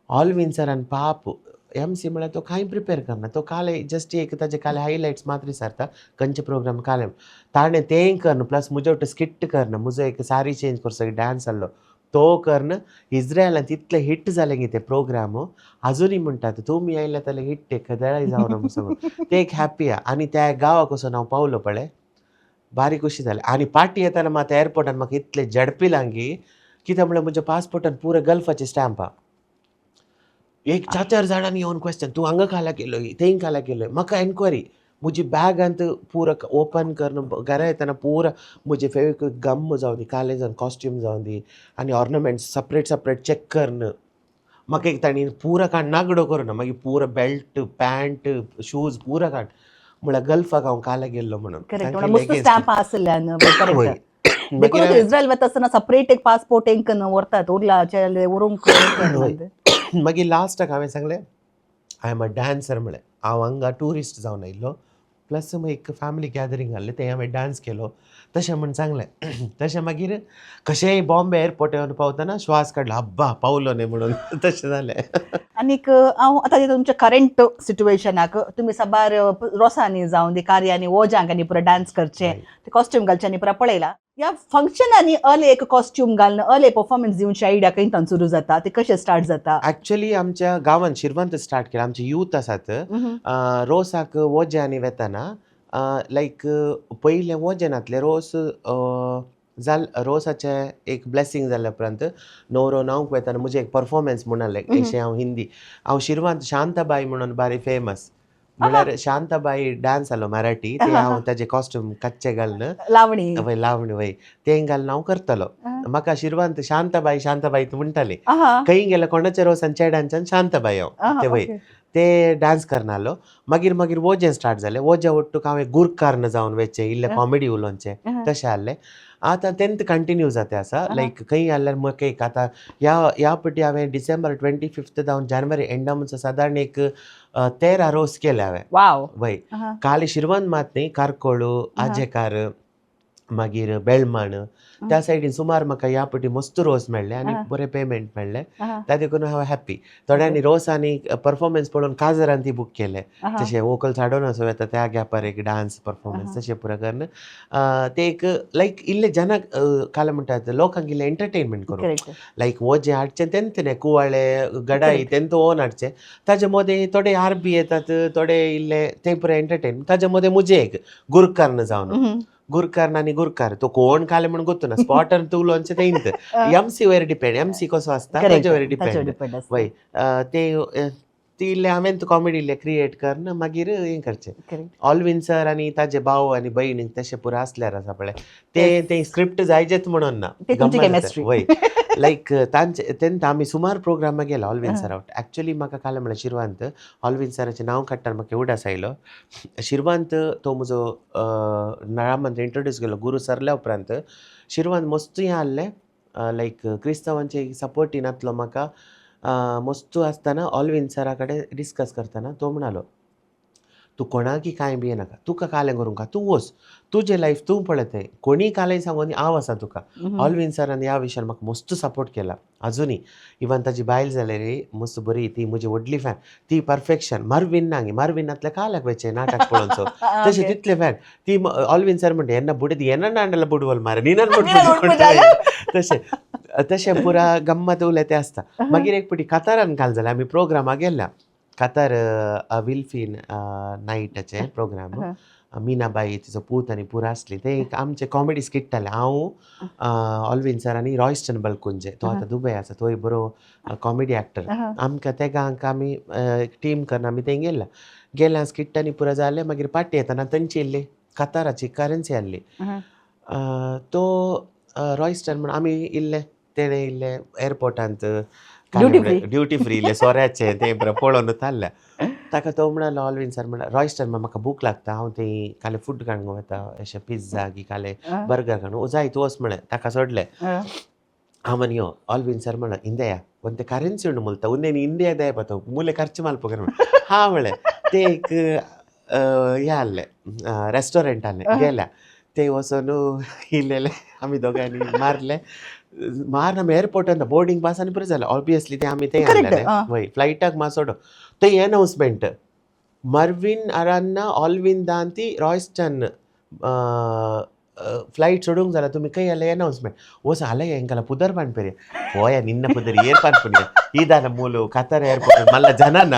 S2: ऑलवीन सरान. पाप एम सी म्हळ्यार तो कांय प्रिपेर करना. तो काल जस्ट एक ताजे काल हायलायट्स मात्र विचारता, खंयचे प्रोग्राम काल. ताणें तेंय करन, प्लस म्हजे वटेन स्किट करन, म्हजो एक सारी चेंज करचो डांस आहलो तो करन, इस्रायलांत इतले हिट जालें की ते प्रोग्राम अजुनूय म्हणटात, तुमी आयले जाल्यार हिट खदळाय जावन सांगून. ते एक हॅप्पी आहा. आनी त्या गांवाक वचून हांव पावलो पळय, बारी खुशी जाली. आनी पाटी येताना मात एअरपोर्टान म्हाका इतले झडपिलां की कित्याक म्हळ्यार म्हज्या पासपोर्टान पुरो गल्फाचे स्टॅम्प आहा. एक चार चार जाणांनी येवन क्वेश्चन, तूं हांगा खाला केलोय, थंय खाला केलोय. म्हाका एनक्वायरी, म्हजी बॅगांत पुरो ओपन करन घरा येतना पुरो म्हजे फेविक्विक गम जावं दी, काले जावन कॉस्ट्यूम जावं दी, आनी ऑर्नमेंट्स सपरेट सपरेट चॅक करन. म्हाका एक तांणी पुरो काड नागडो करुना, मागीर पुरो बेल्ट, पॅन्ट, शूज पुरो काड, म्हळ्यार गल्फाक हांव काला गेल्लो म्हणून.
S1: करेक्ट.
S2: सामकें
S1: मस्त
S2: against.
S1: Stamp आसल्यान.
S2: वय.
S1: करेक्ट. देखून
S2: मागीर
S1: इस्रायल वता आसतना सपरेट एक पासपोर्ट एक व्हरतात उरला उरूंक.
S2: मागीर लास्टाक हांवें सांगलें, I am a dancer. म्हळें, हांव हांगा ट्युरिस्ट जावन आयिल्लो, प्लस एक फॅमिली गॅदरींग आहलें, थंय हांवें डांस केलो, तशें म्हूण सांगलें. तशें मागीर कशेंय बॉम्बे एअरपोर्ट येवन पावतना श्वास काडलो, अब्बा पावलो न्ही म्हणून. तशें जालें.
S1: आनीक हांव आतां तुमच्या करंट सिट्युएशनाक, तुमी साबार रोसांनी जावन दी, कार्यांनी, ओजांक आनी पुरो डांस करचे, ते कॉस्ट्यूम घालचे आनी पुरो पळयला. ह्या फंक्शनांनी अले एक कॉस्ट्यूम घालून अले परफॉर्मन्स दिवची आयडिया खंय सुरू जाता? ते कशें स्टार्ट जाता?
S2: ऍक्च्युली आमच्या गांवांत शिरवंत स्टार्ट केलें. आमचे यूथ आसात. रोसाक वोज्यांनी वेतना, लायक पयलें वोजें नासलें. रोस जाल, रोसाचें एक ब्लेसींग जाल्या उपरांत न्हवरो न्हावंक वेतना म्हजें एक परफॉर्मन्स म्हूण आहलें. अशें हांव हिंदी, हांव शिरवंत शांताबाई म्हणून बारी फेमस, म्हळ्यार शांताबाई डांस आलो मराठी, ते हांव ताजे कॉस्ट्यूम कच्चे घालून
S1: लावणी.
S2: वय, लावणी वय, तें घालून हांव करतलो. म्हाका शिरवंत शांताबाई शांताबाई म्हणटाली. खंय गेल्यार कोणाच्या रोसान चेड्यांच्यान शांताबाई हांव ते वय. ते डांस करनालो. मागीर मागीर वोजें स्टार्ट जालें. वोज्या ಒಟ್ಟುक हांवें गुरकारन जावन वचचें, इल्लें कॉमेडी उलोवचें. तशें आहलें. आतां तेन्ना कंटिन्यू जाता आसा. लायक खंय आहल्यार म्हाका एक आतां ह्या ह्या पटी हांवें डिसेंबर 25 जावन जानेवारी एंडा म्हणसर सादारण एक 13 रोस केले हांवें. वय. काली शिरवंत मात न्ही, कारकोळ, आजेकार, मागीर बेळमाण, त्या सायडीन सुमार म्हाका ह्या पटी मस्त रोस मेळ्ळे आनी बरें पेमेंट मेळ्ळें. त्या देखून हांव हॅप्पी. थोड्यांनी रोस आनी परफॉर्मन्स पळोवन काजरान ती बूक केले. तशें व्होकल साडोन असो येता, त्या गॅपार एक डान्स परफॉर्मन्स तशें पुरो करून ते एक लायक इल्ले जनाक काल म्हणटात लोकांक इल्लें एंटरटेनमेंट करूं. लायक वो जें हाडचें तेंत न्ही, कुवाळे गडाई तेंत ओन हाडचें, ताजे मदें थोडे आरबी येतात, थोडे इल्ले ते पुरो एंटरटेन. ताजे मदें मुजें एक गुरकान्न जावन, गुरकान्न आनी गुरकार तो कोण काले म्हण गोत्तू ना, स्पॉटार तूं उलोवचें तेंत एमसी वयर डिपेंड, एमसी कसो आसता ताजे वयर डिपेंड.
S1: डिपेंड.
S2: वय, ते ती इल्ले हांवें कॉमेडी इल्ले क्रिएट करून मागीर हें करचें. ऑलविन सर आनी ताजे भाव आनी बहीण तशें पुरो आसल्यार आसा पळय, ते ते स्क्रिप्ट जायजेच म्हणून ना.
S1: ते तुमची
S2: गम्मत जाता.
S1: Chemistry.
S2: वय, लायक तांचे तेन्ना आमी सुमार प्रोग्रामाक गेला ऑलविन सर आवट. एक्चुअली म्हाका काल म्हळ्यार शिरवंत ऑलविन सराचें नांव काडटाना म्हाका उडास आयलो. शिरवंत तो म्हजो नळामंत्र इंट्रोड्यूस केलो गुरू सरल्या उपरांत शिरवंत मस्त हें आहलें, लायक क्रिस्तांवांचे सपोर्टीन आसलो म्हाका मस्त आसतना ऑलविन सरा कडेन डिस्कस करतना तो म्हणालो, तूं कोणाकी कांय भिये नाका, तुका कालें करूंक तूं वच, तुजें लायफ तूं पळयताय, कोणीय कालें सांगून हांव आसा तुका. ऑलविन सरान ह्या विशयान म्हाका मस्त सपोर्ट केला अजुनूय. इवन ताजी बायल जाल्यार मस्त बरी, ती म्हजी व्हडली फॅन, ती परफेक्शन. मार्वीन ना गे, मार्वीन नातल्या काल्याक वयचें नाटक पळोवन तशें तितले फॅन ती. ऑलविन सर म्हणटा, येन्ना बुडत येना नांडला बुडवल मारे निनान.
S1: बुडवल.
S2: तशें तशें पुरा गम्मत उलयते आसता. मागीर एक पटी कतारान काल जालें, आमी प्रोग्रामाक गेल्ल्या कतार, विल्फीन नायटाचें प्रोग्राम. मीनाबाई, तिचो पूत आनी पुरा आसली. ते एक आमचे कॉमेडी स्किट जालें. हांव, ऑलविन सर आनी रॉयस्टन बलकुंजे, तो आतां दुबय आसा, तोय बरो कॉमेडी एक्टर. आमकां तेगांक आमी टीम करून आमी थंय गेल्या गेल्या. स्किट आनी पुरो जालें, मागीर पाटी येतना थंयची इल्ली कताराची करन्सी आहली. तो रॉयस्टन म्हण आमी इल्ले तेणें इल्ले एअरपोर्टांत
S1: Duty free.
S2: Duty free इल्ले सोऱ्याचें तें बरें पळोवन थारल्या. ताका तो म्हणालो, ऑलविन सर म्हणला, रॉयस्टन म्हाका भूक लागता, हांव थंय काले फूड काडूंक वता, अशें पिझ्झा की काले बर्गर काडूंक जाय, तूं वच म्हळें. ताका सोडलें. हांव आनी यो ऑलविन सर म्हणला, इंदया ಒಂತೆ ಕರೆನ್ಸಿ ಉಂಡು ಮುಲ್ತ, ಉಂದೇನು ಇಂಡಿಯಾ ದಯ ಪತ್ತ ಮೂಲೆ ಖರ್ಚು ಮಲ್ಪುಗರ. ಹಾ म्हळें. ते एक हें आहलें, रेस्टॉरंट आहलें, गेल्या ते वचोन इल्लेले आमी दोगांनी मारले. मार आमी एअरपोर्टान बोर्डिंग पास आनी पुरो जालें. ऑबियसली ते आमी ते आहलें. वय, फ्लायटाक मातसो ते अनावन्समेंट, मर्विन अरान्ना ऑलविन दांती रॉयस्टन फ्लायट सोडूंक जाला, तुमी खंय आले अनावन्समेंट. ಓ ಅಲ್ಲ ಎಂಕಲ ಪುದರ್ ಪನ್ಪೆರೆ ಪೋಯ, ನಿನ್ನ ಪುದರ್ ಏರ್ ಪನ್ಪುನಿಯ ಈದಾನ ಮೂಲು ಕತಾರ್ ಏರ್ಪೋರ್ಟ್ ಮಲ್ಲ ಜನನ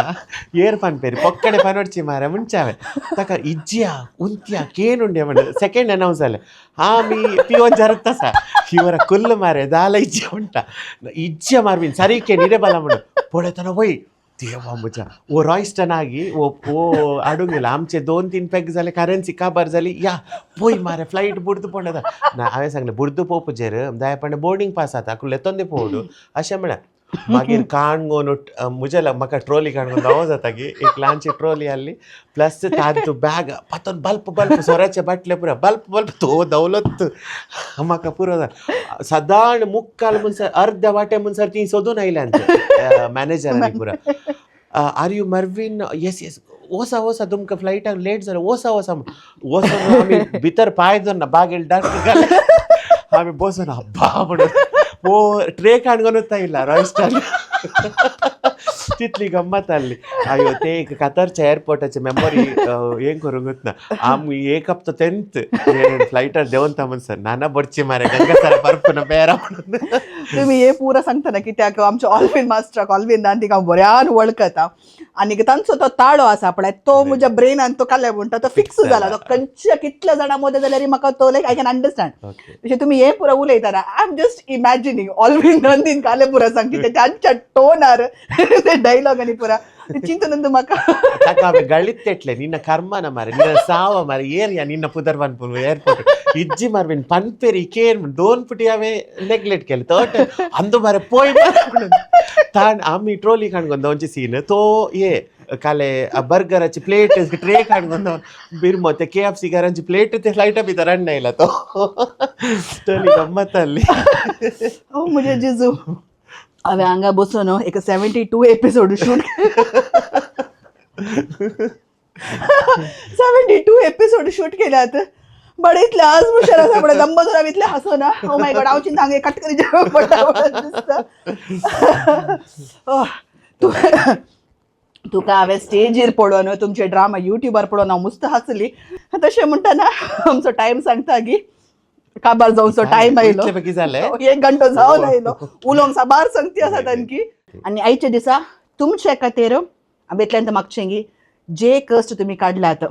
S2: ಏರ್ ಪನ್ಪೇರಿ ಪೊಕ್ಕಡೆ ಪನೊಡ್ಚಿ ಮಾರ ಮುಂಚಾವೆ. ತಕ ಇಜ್ಜಿಯಾ ಉಂತಿಯಾ ಕೇನುಂಡೆ ಮಣ ಸೆಕೆಂಡ್ ಅನೌನ್ಸ್ ಅಲ್ಲ ಆಮಿ ಪಿಯೋನ್ ಜರುತ್ತ ಸ ಇವರ ಕುಲ್ಲು ಮಾರೆ ದಾಲ ಇಜ್ಜಿ ಉಂಟ ಇಜ್ಜಿಯ ಮಾರ್ವಿನ್ ಸರಿಕೆ ನಿರೆ ಬಲ ಮಣ ಪೊಳೆತನ ಒಯ್ देवा म्हज्या. ओ रॉयस्टन आगी ओ ओ हाडूंक गेलो आमचे 2-3 पॅक जाले, करन्सी काबार जाली. या पळय मारे फ्लायट बुडत पडटा ना. हांवें सांगलें, बुडत पोवपाचेर दयापण बोर्डिंग पास आतां लेतोन पोवडू अशें म्हळ्यार. मागीर काणगोन म्हज्या म्हाका ट्रॉली काणगोन धांवो जाता की एक ल्हानशी ट्रॉली आहली, प्लस तातूंत बॅग पातून बल्प बल्प सोऱ्याचे बाटले पुरो बल्प बल्प तो दवलत म्हाका पुरो जाला. सदांच मुक्काल म्हणसर अर्द्या वाटे म्हणसर ती सोदून आयल्या मॅनेजरांनी पुरो, "Are you Mervyn?" Yes." "ओसा ओसा, तुमकां फ्लायटाक लेट जालो, ओसा ओसा." वचून आमी भितर पांय दवरना, बागेल डार्क घाले, आमी बसून अब्बा म्हणून ओ ट्रे काडून येयला रॉयस्टन. तितली गम्मत आहली. आयो, ते एक कतारच्या एअरपोर्टाचे मेमोरी हें करूंकच ना. आमी एक हप्तो तेंत फ्लायटार देंवता म्हणसर नाना बडची मारे गंगासरा परपून बेरा म्हणून.
S1: तुम्ही हे पुरा सांगता की त्या आमच्या ऑलविन मास्टराक, ऑलविन दांतीक हांव बऱ्यान वळखता आनी तांचो तो ताळो आसा पळय, तो म्हज्या ब्रेनान तो काल्या म्हणटा तो फिक्स जाला. तो खंयच्या कितल्या जाणां मदें जाल्यार म्हाका तो लायक I can understand. जशें तुमी हे पुरा उलयतना I am just imagining Alvin दांतीन काले पुरा सांगता, तांच्या टोनार ते डायलॉग आनी पुरा चिंतून म्हाका
S2: ताका हांवें गळीत तेटलें, निन्न कर्मನ मारे, निन्न साव मारे, ಏರಿಯಾ ನಿನ್ನ ಪುದರ್ ಪನ್ಪುನು ಏರ್ಪೋರ್ಟ್ ಇಜ್ಜಿ ಮಾರ್ವಿನ್ ಪನ್ಪೆರಿ ಕೇರ್ ದೋನ್ ಪುಟಿ हांवें ನೆಗ್ಲೆಕ್ಟ್ केलें. थर्ड अंदू मारे पोय ताण आमी ट्रॉली काडून दोनचे सीन तो ये काले बर्गराची प्लेट ट्रे काडून बिरमो ते के एफ सी घरांची प्लेट ते फ्लायटा भितर हाडून आयला तो तली गम्मत आहली.
S1: ओ म्हजे जेजू, हांवें हांगा बसून एक 72 एपिसोड शूट 72 एपिसोड शूट केल्यात. बट इतले आज मुशार आसा पळय, दंबोदरा इतले हांसो ना. ओ my God, हांव चिंता हांगा कट करी पडटा म्हणून दिसता. Oh, तुका हांवें स्टेजीर पळोवन, तुमचे ड्रामा युट्यूबार पळोवन हांव मुस्त हांसली. तशें म्हणटना आमचो टायम सांगता की काबार जावचो टायम आयलो.
S2: इतले पैकी जालें?
S1: एक घंटो जावन आयलो. उलोवंक साबार संगती आसात आणखी. आनी आयच्या दिसा तुमचे खातीर हांवें इतल्यान मागचें की जे कश्ट तुमी काडल्यात,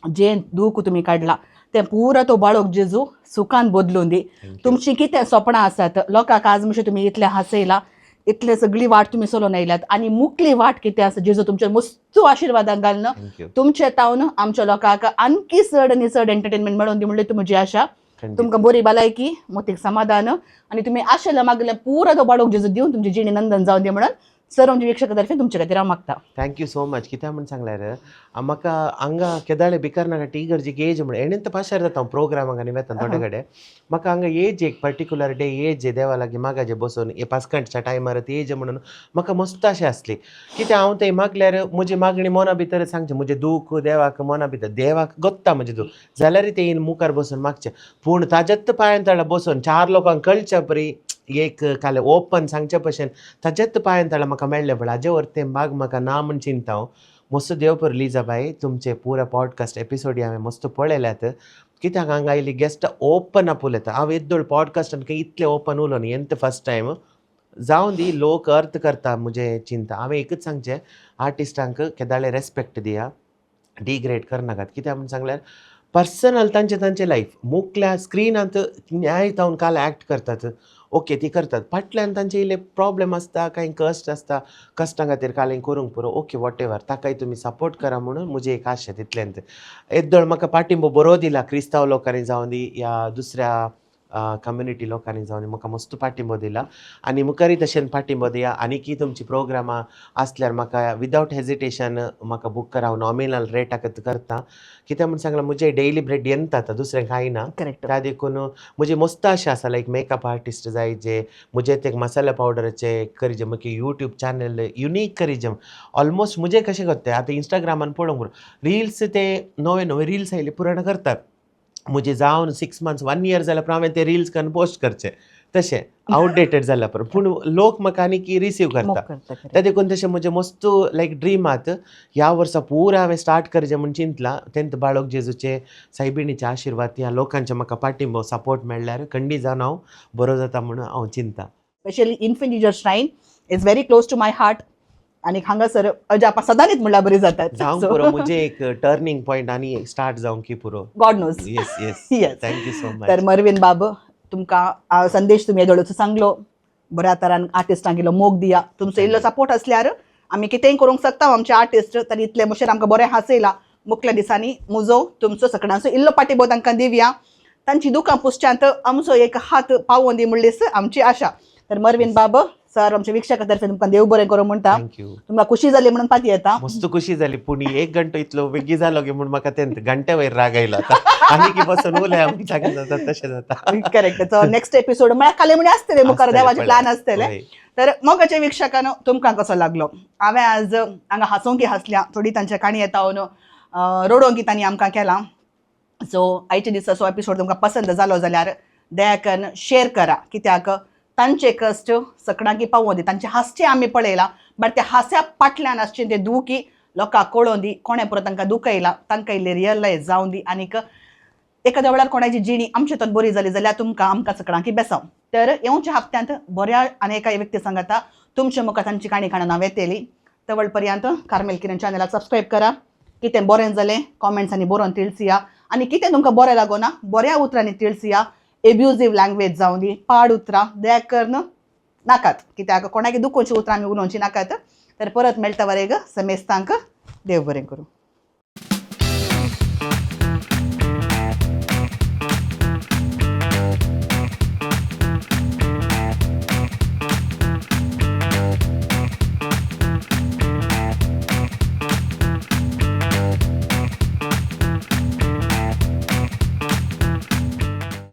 S1: जे दूख तुमी काडला, तें पुरा तो बाळक जेजू सुखान बदलून दी. तुमची कितें सपनां आसात, लोकांक आज म्हणजे तुमी इतलें हांसयला, इतले सगळी वाट तुमी चलोवन आयल्यात आनी मुखली वाट कितें आसा, जेजू तुमच्या मस्त आशिर्वादान घालून
S2: thank you.
S1: तुमचे तावन आमच्या लोकांक आणखी चड आनी चड एंटरटेनमेंट मेळोवन दी म्हणल्यार तुमची आशा.
S2: खंडीत.
S1: तुमकां बरी भलायकी, मोतीक समाधान आनी तुमी आशेला मागलें पुरा तो बाळक जेजू दिवन तुमची जिणी नंदन जावन दी म्हणून सर आमच्या वीक्षका तर्फे तुमच्या खातीर हांव मागता.
S2: Thank you so much. कित्याक म्हूण सांगल्यार म्हाका हांगा केदाळे बिकरनाका टीगर्जीक एज म्हण एणेन तर पाशार जाता हांव प्रोग्रामाक आनी वेता थोडे कडेन. म्हाका हांगा एज एक पर्टिक्युलर डे एज देवा लागीं मागाजे बसून हे पासकांटच्या टायमार एज म्हणून म्हाका मस्त अशें आसली. कित्याक हांव थंय मागल्यार म्हजी मागणी मना भितर सांगचें, म्हजें दूख देवाक मना भितर, देवाक गोत्ता म्हजें दूख जाल्यार ते येवन मुखार बसून मागचें. पूण ताज्याच पांयान तळा बसून चार लोकांक कळच्या परी एक काल ओपन सांगचे भशेन ताज्याच पांयान तळा म्हाका मेळ्ळें पळय, हाजे वरतें बाग म्हाका ना म्हूण चिंता हांव. मस्त देव पर लिजाबाई, तुमचे पुरा पॉडकास्ट एपिसोड हांवें मस्त पळयल्यात. कित्याक हांगा आयली गेस्ट ओपन अप उलयता. हांव येद्दोळ पॉडकास्टान खंय इतलें ओपन उलोवन हेंत फर्स्ट टायम जावन दी लोक अर्थ करता म्हजें चिंता. हांवें एकूच सांगचें, आर्टिस्टांक केदाळे रेस्पेक्ट दिया, डिग्रेड करनाकात. कित्याक म्हूण सांगल्यार पर्सनल तांचे तांचे लायफ मुखल्या स्क्रिनांत न्याय जावन काल एक्ट करतात, ओके ती करतात, फाटल्यान तांचे इल्ले प्रॉब्लेम आसता, कांय कश्ट आसता, कश्टां खातीर काल करूंक पुरो, ओके what ever, ताकाय तुमी सपोर्ट करा म्हणून म्हजी एक आशा तितल्यान. येद्दोळ म्हाका पाठिंबो बरो दिला क्रिस्तांव लोकांनी जावन दी या दुसऱ्या कम्युनिटी लोकांनी जावन म्हाका मस्त पाठिंबो दिला आनी मुखारय तशेंच पाठिंबो दिया. आनीकय तुमची प्रोग्रामां आसल्यार म्हाका विदावट हेजिटेशन म्हाका बूक करा, हांव नॉमिनल रेटाक करता. कित्याक म्हूण सांगलां, म्हजें डेली ब्रेड येता आतां, दुसरें कांय ना.
S1: करेक्ट.
S2: त्या देखून म्हजी मस्त आशा आसा, लायक मेकअप आर्टिस्ट जाय जे म्हजे ते मसाला पावडराचे करीजे, मागीर यूट्यूब चॅनल युनीक करीजे. ऑलमोस्ट म्हजें कशें करता आतां इंस्टाग्रामान पळोवंक रिल्स, ते नवे नवे रिल्स आयले पुराण करतात, म्हजे जावन 6 months 1 year जाल्यार हांवें ते रिल्स करून पोस्ट करचे, तशें आवटडेटेड जाल्या पर पूण लोक म्हाका आनी की रिसीव करता. त्या देखून तशें म्हजें मस्त लायक ड्रीम आत ह्या वर्सा पुरा हांवें स्टार्ट करचें म्हूण चिंतलां. तेंत बाळक जेजूचे सायबिणीचे आशिर्वाद ह्या लोकांचे म्हाका पाठिंबो सपोर्ट मेळ्ळ्यार खंडीत जावन हांव बरो जाता म्हणून हांव चिंता.
S1: Specially Infant Jesus Shrine is very close to my heart आनी हांगासर अजापा सदांच म्हणल्यार बरी जातात.
S2: जावंक पुरो म्हजें एक टर्निंग पॉयंट आनी स्टार्ट जावंक की पुरो.
S1: God knows.
S2: Yes yes.
S1: Yes.
S2: Thank you so much.
S1: तर मर्विन बाब, तुमकां संदेश तुमी येदोळचो सांगलो, बऱ्या तरान आर्टिस्टांक इल्लो मोग दिया. तुमचो इल्लो सपोर्ट असल्यार आमी कितेंय करूंक शकता आमचे आर्टिस्ट. तर इतले मुशेर आमकां बरें हांसयला. मुखल्या दिसांनी म्हजो तुमचो सगळ्यांचो इल्लो पाठिंबो तांकां दिवया, तांची दुकां पुसच्यांत आमचो एक हात पावोवन दी म्हणलीच आमची आशा. तर मर्विन बाब सर, आमच्या वीक्षका तर्फे तुमकां देव बरें करूं म्हणटा.
S2: Thank you.
S1: तुमकां खुशी जाली म्हणून पाती येता.
S2: मस्त खुशी जाली, पूण एक घंटो इतलो बेगी जालो की म्हूण म्हाका ते घंट्या वयर राग आयलो आतां. आनी की बसून उलय आमी जाता तशें जाता.
S1: करेक्ट. सो नेक्स्ट एपिसोड म्हळ्यार काले म्हणे आसतले मुखार
S2: आसतले
S1: देवाचे
S2: पळय.
S1: प्लॅन आसतले.
S2: हय.
S1: तर मोगाच्या वीक्षकांनो, तुमकां कसो लागलो? हांवें आज हांगा हांसोंक हांसल्या, थोडी तांच्या काणी येता रडोवंक तांणी आमकां केलां. सो आयच्या दिसा एपिसोड तुमकां पसंत जालो जाल्यार दया करून शेअर करा, कित्याक तांचे कश्ट सगळ्यांकी पावों दी. तांचे हांसचें आमी पळयलां, बट ते हांस्या फाटल्यान आसचें ते दुखी लोकांक कळोन दी. कोणें पुरो तांकां दुखयलां तांकां इल्लें रियलायज जावन दी. आनीक एखाद्या वेळार कोणाची जिणी आमचे हातून बरी जाली जाल्यार तुमकां आमकां सगळ्यांकी बेसांव. तर येवच्या हप्त्यांत बऱ्या आनी एका व्यक्ती सांगता तुमच्या मुखार तांची काणी काणा हांव येतली. तवळ पर्यंत कार्मेल किरण चॅनलाक सबस्क्रायब करा. कितें बरें जालें कॉमेंट्सांनी बरोवन तिळसिया आनी कितें तुमकां बरें लागोना बऱ्या उतरांनी तिळसिया. एब्युजीव लँग्वेज जावं दी, पाड उतरां दया करून नाकात, कित्याक कोणाक दुखोवची उतरां आमी उलोवची नाकात. तर परत मेळटा वरेग समेस्तांक देव बरें करूं.